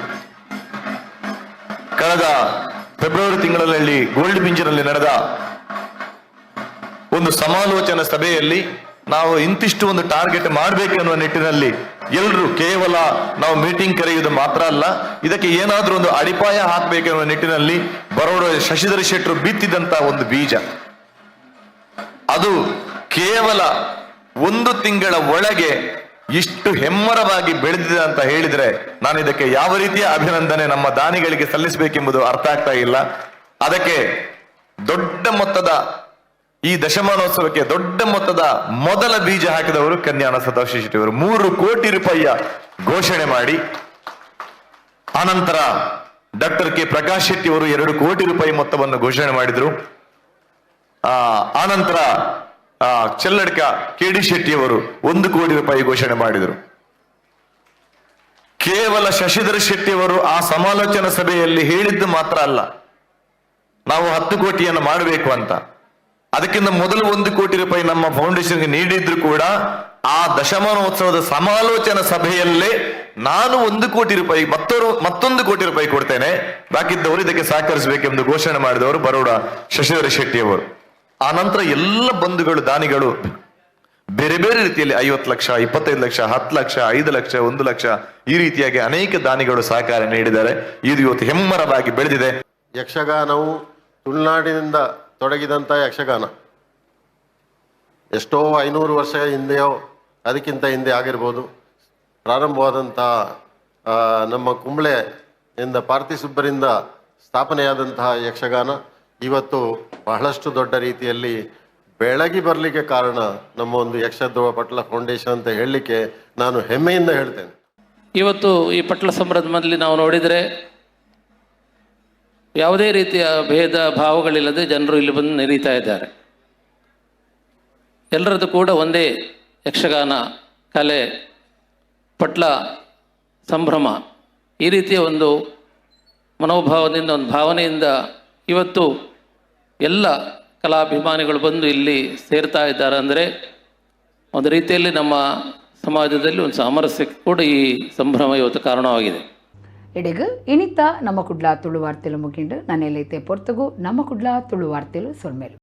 ಕಳೆದ ಫೆಬ್ರವರಿ ತಿಂಗಳಲ್ಲಿ ಗೋಲ್ಡ್ ಮಿಂಜಿನಲ್ಲಿ ನಡೆದ ಒಂದು ಸಮಾಲೋಚನಾ ಸಭೆಯಲ್ಲಿ ನಾವು ಇಂತಿಷ್ಟು ಒಂದು ಟಾರ್ಗೆಟ್ ಮಾಡಬೇಕು ಅನ್ನುವ ನಿಟ್ಟಿನಲ್ಲಿ ಎಲ್ಲರೂ ಕೇವಲ ನಾವು ಮೀಟಿಂಗ್ ಕರೆಯುವುದು ಮಾತ್ರ ಅಲ್ಲ, ಇದಕ್ಕೆ ಏನಾದ್ರೂ ಒಂದು ಅಡಿಪಾಯ ಹಾಕಬೇಕು ಅನ್ನುವ ನಿಟ್ಟಿನಲ್ಲಿ ಬರೋಡ ಶಶಿಧರ್ ಶೆಟ್ಟರು ಬಿತ್ತಿದಂತ ಒಂದು ಬೀಜ ಅದು ಕೇವಲ ಒಂದು ತಿಂಗಳ ಒಳಗೆ ಇಷ್ಟು ಹೆಮ್ಮರವಾಗಿ ಬೆಳೆದಿದೆ ಅಂತ ಹೇಳಿದ್ರೆ ನಾನು ಇದಕ್ಕೆ ಯಾವ ರೀತಿಯ ಅಭಿನಂದನೆ ನಮ್ಮ ದಾನಿಗಳಿಗೆ ಸಲ್ಲಿಸಬೇಕೆಂಬುದು ಅರ್ಥ ಆಗ್ತಾ ಇಲ್ಲ. ಅದಕ್ಕೆ ದೊಡ್ಡ ಮೊತ್ತದ ಈ ದಶಮಾನೋತ್ಸವಕ್ಕೆ ದೊಡ್ಡ ಮೊತ್ತದ ಮೊದಲ ಬೀಜ ಹಾಕಿದವರು ಕನ್ಯಾನ ಸದಾಶಿವ ಶೆಟ್ಟಿಯವರು. 3 ಕೋಟಿ ರೂಪಾಯಿಯ ಘೋಷಣೆ ಮಾಡಿ ಆನಂತರ ಡಾಕ್ಟರ್ ಕೆ ಪ್ರಕಾಶ್ ಶೆಟ್ಟಿ ಅವರು 2 ಕೋಟಿ ರೂಪಾಯಿ ಮೊತ್ತವನ್ನು ಘೋಷಣೆ ಮಾಡಿದ್ರು. ಆನಂತರ ಚೆಲ್ಲಡ್ಕ ಕೆ ಡಿ ಶೆಟ್ಟಿಯವರು 1 ಕೋಟಿ ರೂಪಾಯಿ ಘೋಷಣೆ ಮಾಡಿದರು. ಕೇವಲ ಶಶಿಧರ್ ಶೆಟ್ಟಿಯವರು ಆ ಸಮಾಲೋಚನಾ ಸಭೆಯಲ್ಲಿ ಹೇಳಿದ್ದು ಮಾತ್ರ ಅಲ್ಲ, ನಾವು 10 ಕೋಟಿಯನ್ನು ಮಾಡಬೇಕು ಅಂತ. ಅದಕ್ಕಿಂತ ಮೊದಲು 1 ಕೋಟಿ ರೂಪಾಯಿ ನಮ್ಮ ಫೌಂಡೇಶನ್ಗೆ ನೀಡಿದ್ರು ಕೂಡ ಆ ದಶಮಾನೋತ್ಸವದ ಸಮಾಲೋಚನಾ ಸಭೆಯಲ್ಲೇ ನಾನು 1 ಕೋಟಿ ರೂಪಾಯಿ ಮತ್ತೊಂದು ಕೋಟಿ ರೂಪಾಯಿ ಕೊಡ್ತೇನೆ, ಬಾಕಿದ್ದವರು ಇದಕ್ಕೆ ಸಹಕರಿಸಬೇಕೆಂದು ಘೋಷಣೆ ಮಾಡಿದವರು ಬರೋಡ ಶಶಿಧರ ಶೆಟ್ಟಿಯವರು. ಆ ನಂತರ ಎಲ್ಲ ಬಂಧುಗಳು, ದಾನಿಗಳು ಬೇರೆ ಬೇರೆ ರೀತಿಯಲ್ಲಿ 50 ಲಕ್ಷ, 25 ಲಕ್ಷ, 10 ಲಕ್ಷ, 5 ಲಕ್ಷ, 1 ಲಕ್ಷ, ಈ ರೀತಿಯಾಗಿ ಅನೇಕ ದಾನಿಗಳು ಸಹಕಾರ ನೀಡಿದ್ದಾರೆ. ಇದು ಇವತ್ತು ಹೆಮ್ಮರವಾಗಿ ಬೆಳೆದಿದೆ. ಯಕ್ಷಗಾನವು ತುಳುನಾಡಿನಿಂದ ತೊಡಗಿದಂಥ ಯಕ್ಷಗಾನ ಎಷ್ಟೋ 500 ವರ್ಷ ಹಿಂದೆಯೋ ಅದಕ್ಕಿಂತ ಹಿಂದೆ ಆಗಿರ್ಬೋದು. ಪ್ರಾರಂಭವಾದಂಥ ನಮ್ಮ ಕುಂಬ್ಳೆ ಇಂದ ಪಾರ್ಥಿಸುಬ್ಬರಿಂದ ಸ್ಥಾಪನೆಯಾದಂತಹ ಯಕ್ಷಗಾನ ಇವತ್ತು ಬಹಳಷ್ಟು ದೊಡ್ಡ ರೀತಿಯಲ್ಲಿ ಬೆಳಗಿ ಬರಲಿಕ್ಕೆ ಕಾರಣ ನಮ್ಮ ಒಂದು ಯಕ್ಷಧ್ರುವ ಪಟ್ಲ ಫೌಂಡೇಶನ್ ಅಂತ ಹೇಳಲಿಕ್ಕೆ ನಾನು ಹೆಮ್ಮೆಯಿಂದ ಹೇಳ್ತೇನೆ. ಇವತ್ತು ಈ ಪಟ್ಲ ಸಂಭ್ರಮದಲ್ಲಿ ನಾವು ನೋಡಿದರೆ, ಯಾವುದೇ ರೀತಿಯ ಭೇದ ಭಾವಗಳಿಲ್ಲದೆ ಜನರು ಇಲ್ಲಿ ಬಂದು ನೆರೀತಾ ಇದ್ದಾರೆ. ಎಲ್ಲರದ್ದು ಕೂಡ ಒಂದೇ ಯಕ್ಷಗಾನ ಕಲೆ, ಪಟ್ಲ ಸಂಭ್ರಮ. ಈ ರೀತಿಯ ಒಂದು ಮನೋಭಾವದಿಂದ, ಒಂದು ಭಾವನೆಯಿಂದ ಇವತ್ತು ಎಲ್ಲ ಕಲಾಭಿಮಾನಿಗಳು ಬಂದು ಇಲ್ಲಿ ಸೇರ್ತಾ ಇದ್ದಾರೆ. ಅಂದರೆ ಒಂದು ರೀತಿಯಲ್ಲಿ ನಮ್ಮ ಸಮಾಜದಲ್ಲಿ ಒಂದು ಸಾಮರಸ್ಯಕ್ಕೆ ಕೂಡ ಈ ಸಂಭ್ರಮ ಇವತ್ತು ಕಾರಣವಾಗಿದೆ. ಇಡೆಗ್ ಇನಿತ ನಮ್ಮ ಕುಡ್ಲ ತುಳು ವಾರ್ತೆಲು ಮುಗಿಂಡು. ನನೆಲೈತೆ ಪೊರ್ತಗು ನಮ್ಮ ಕುಡ್ಲ ತುಳು ವಾರ್ತೆಲು. ಸೊಲ್ಮೆಲು.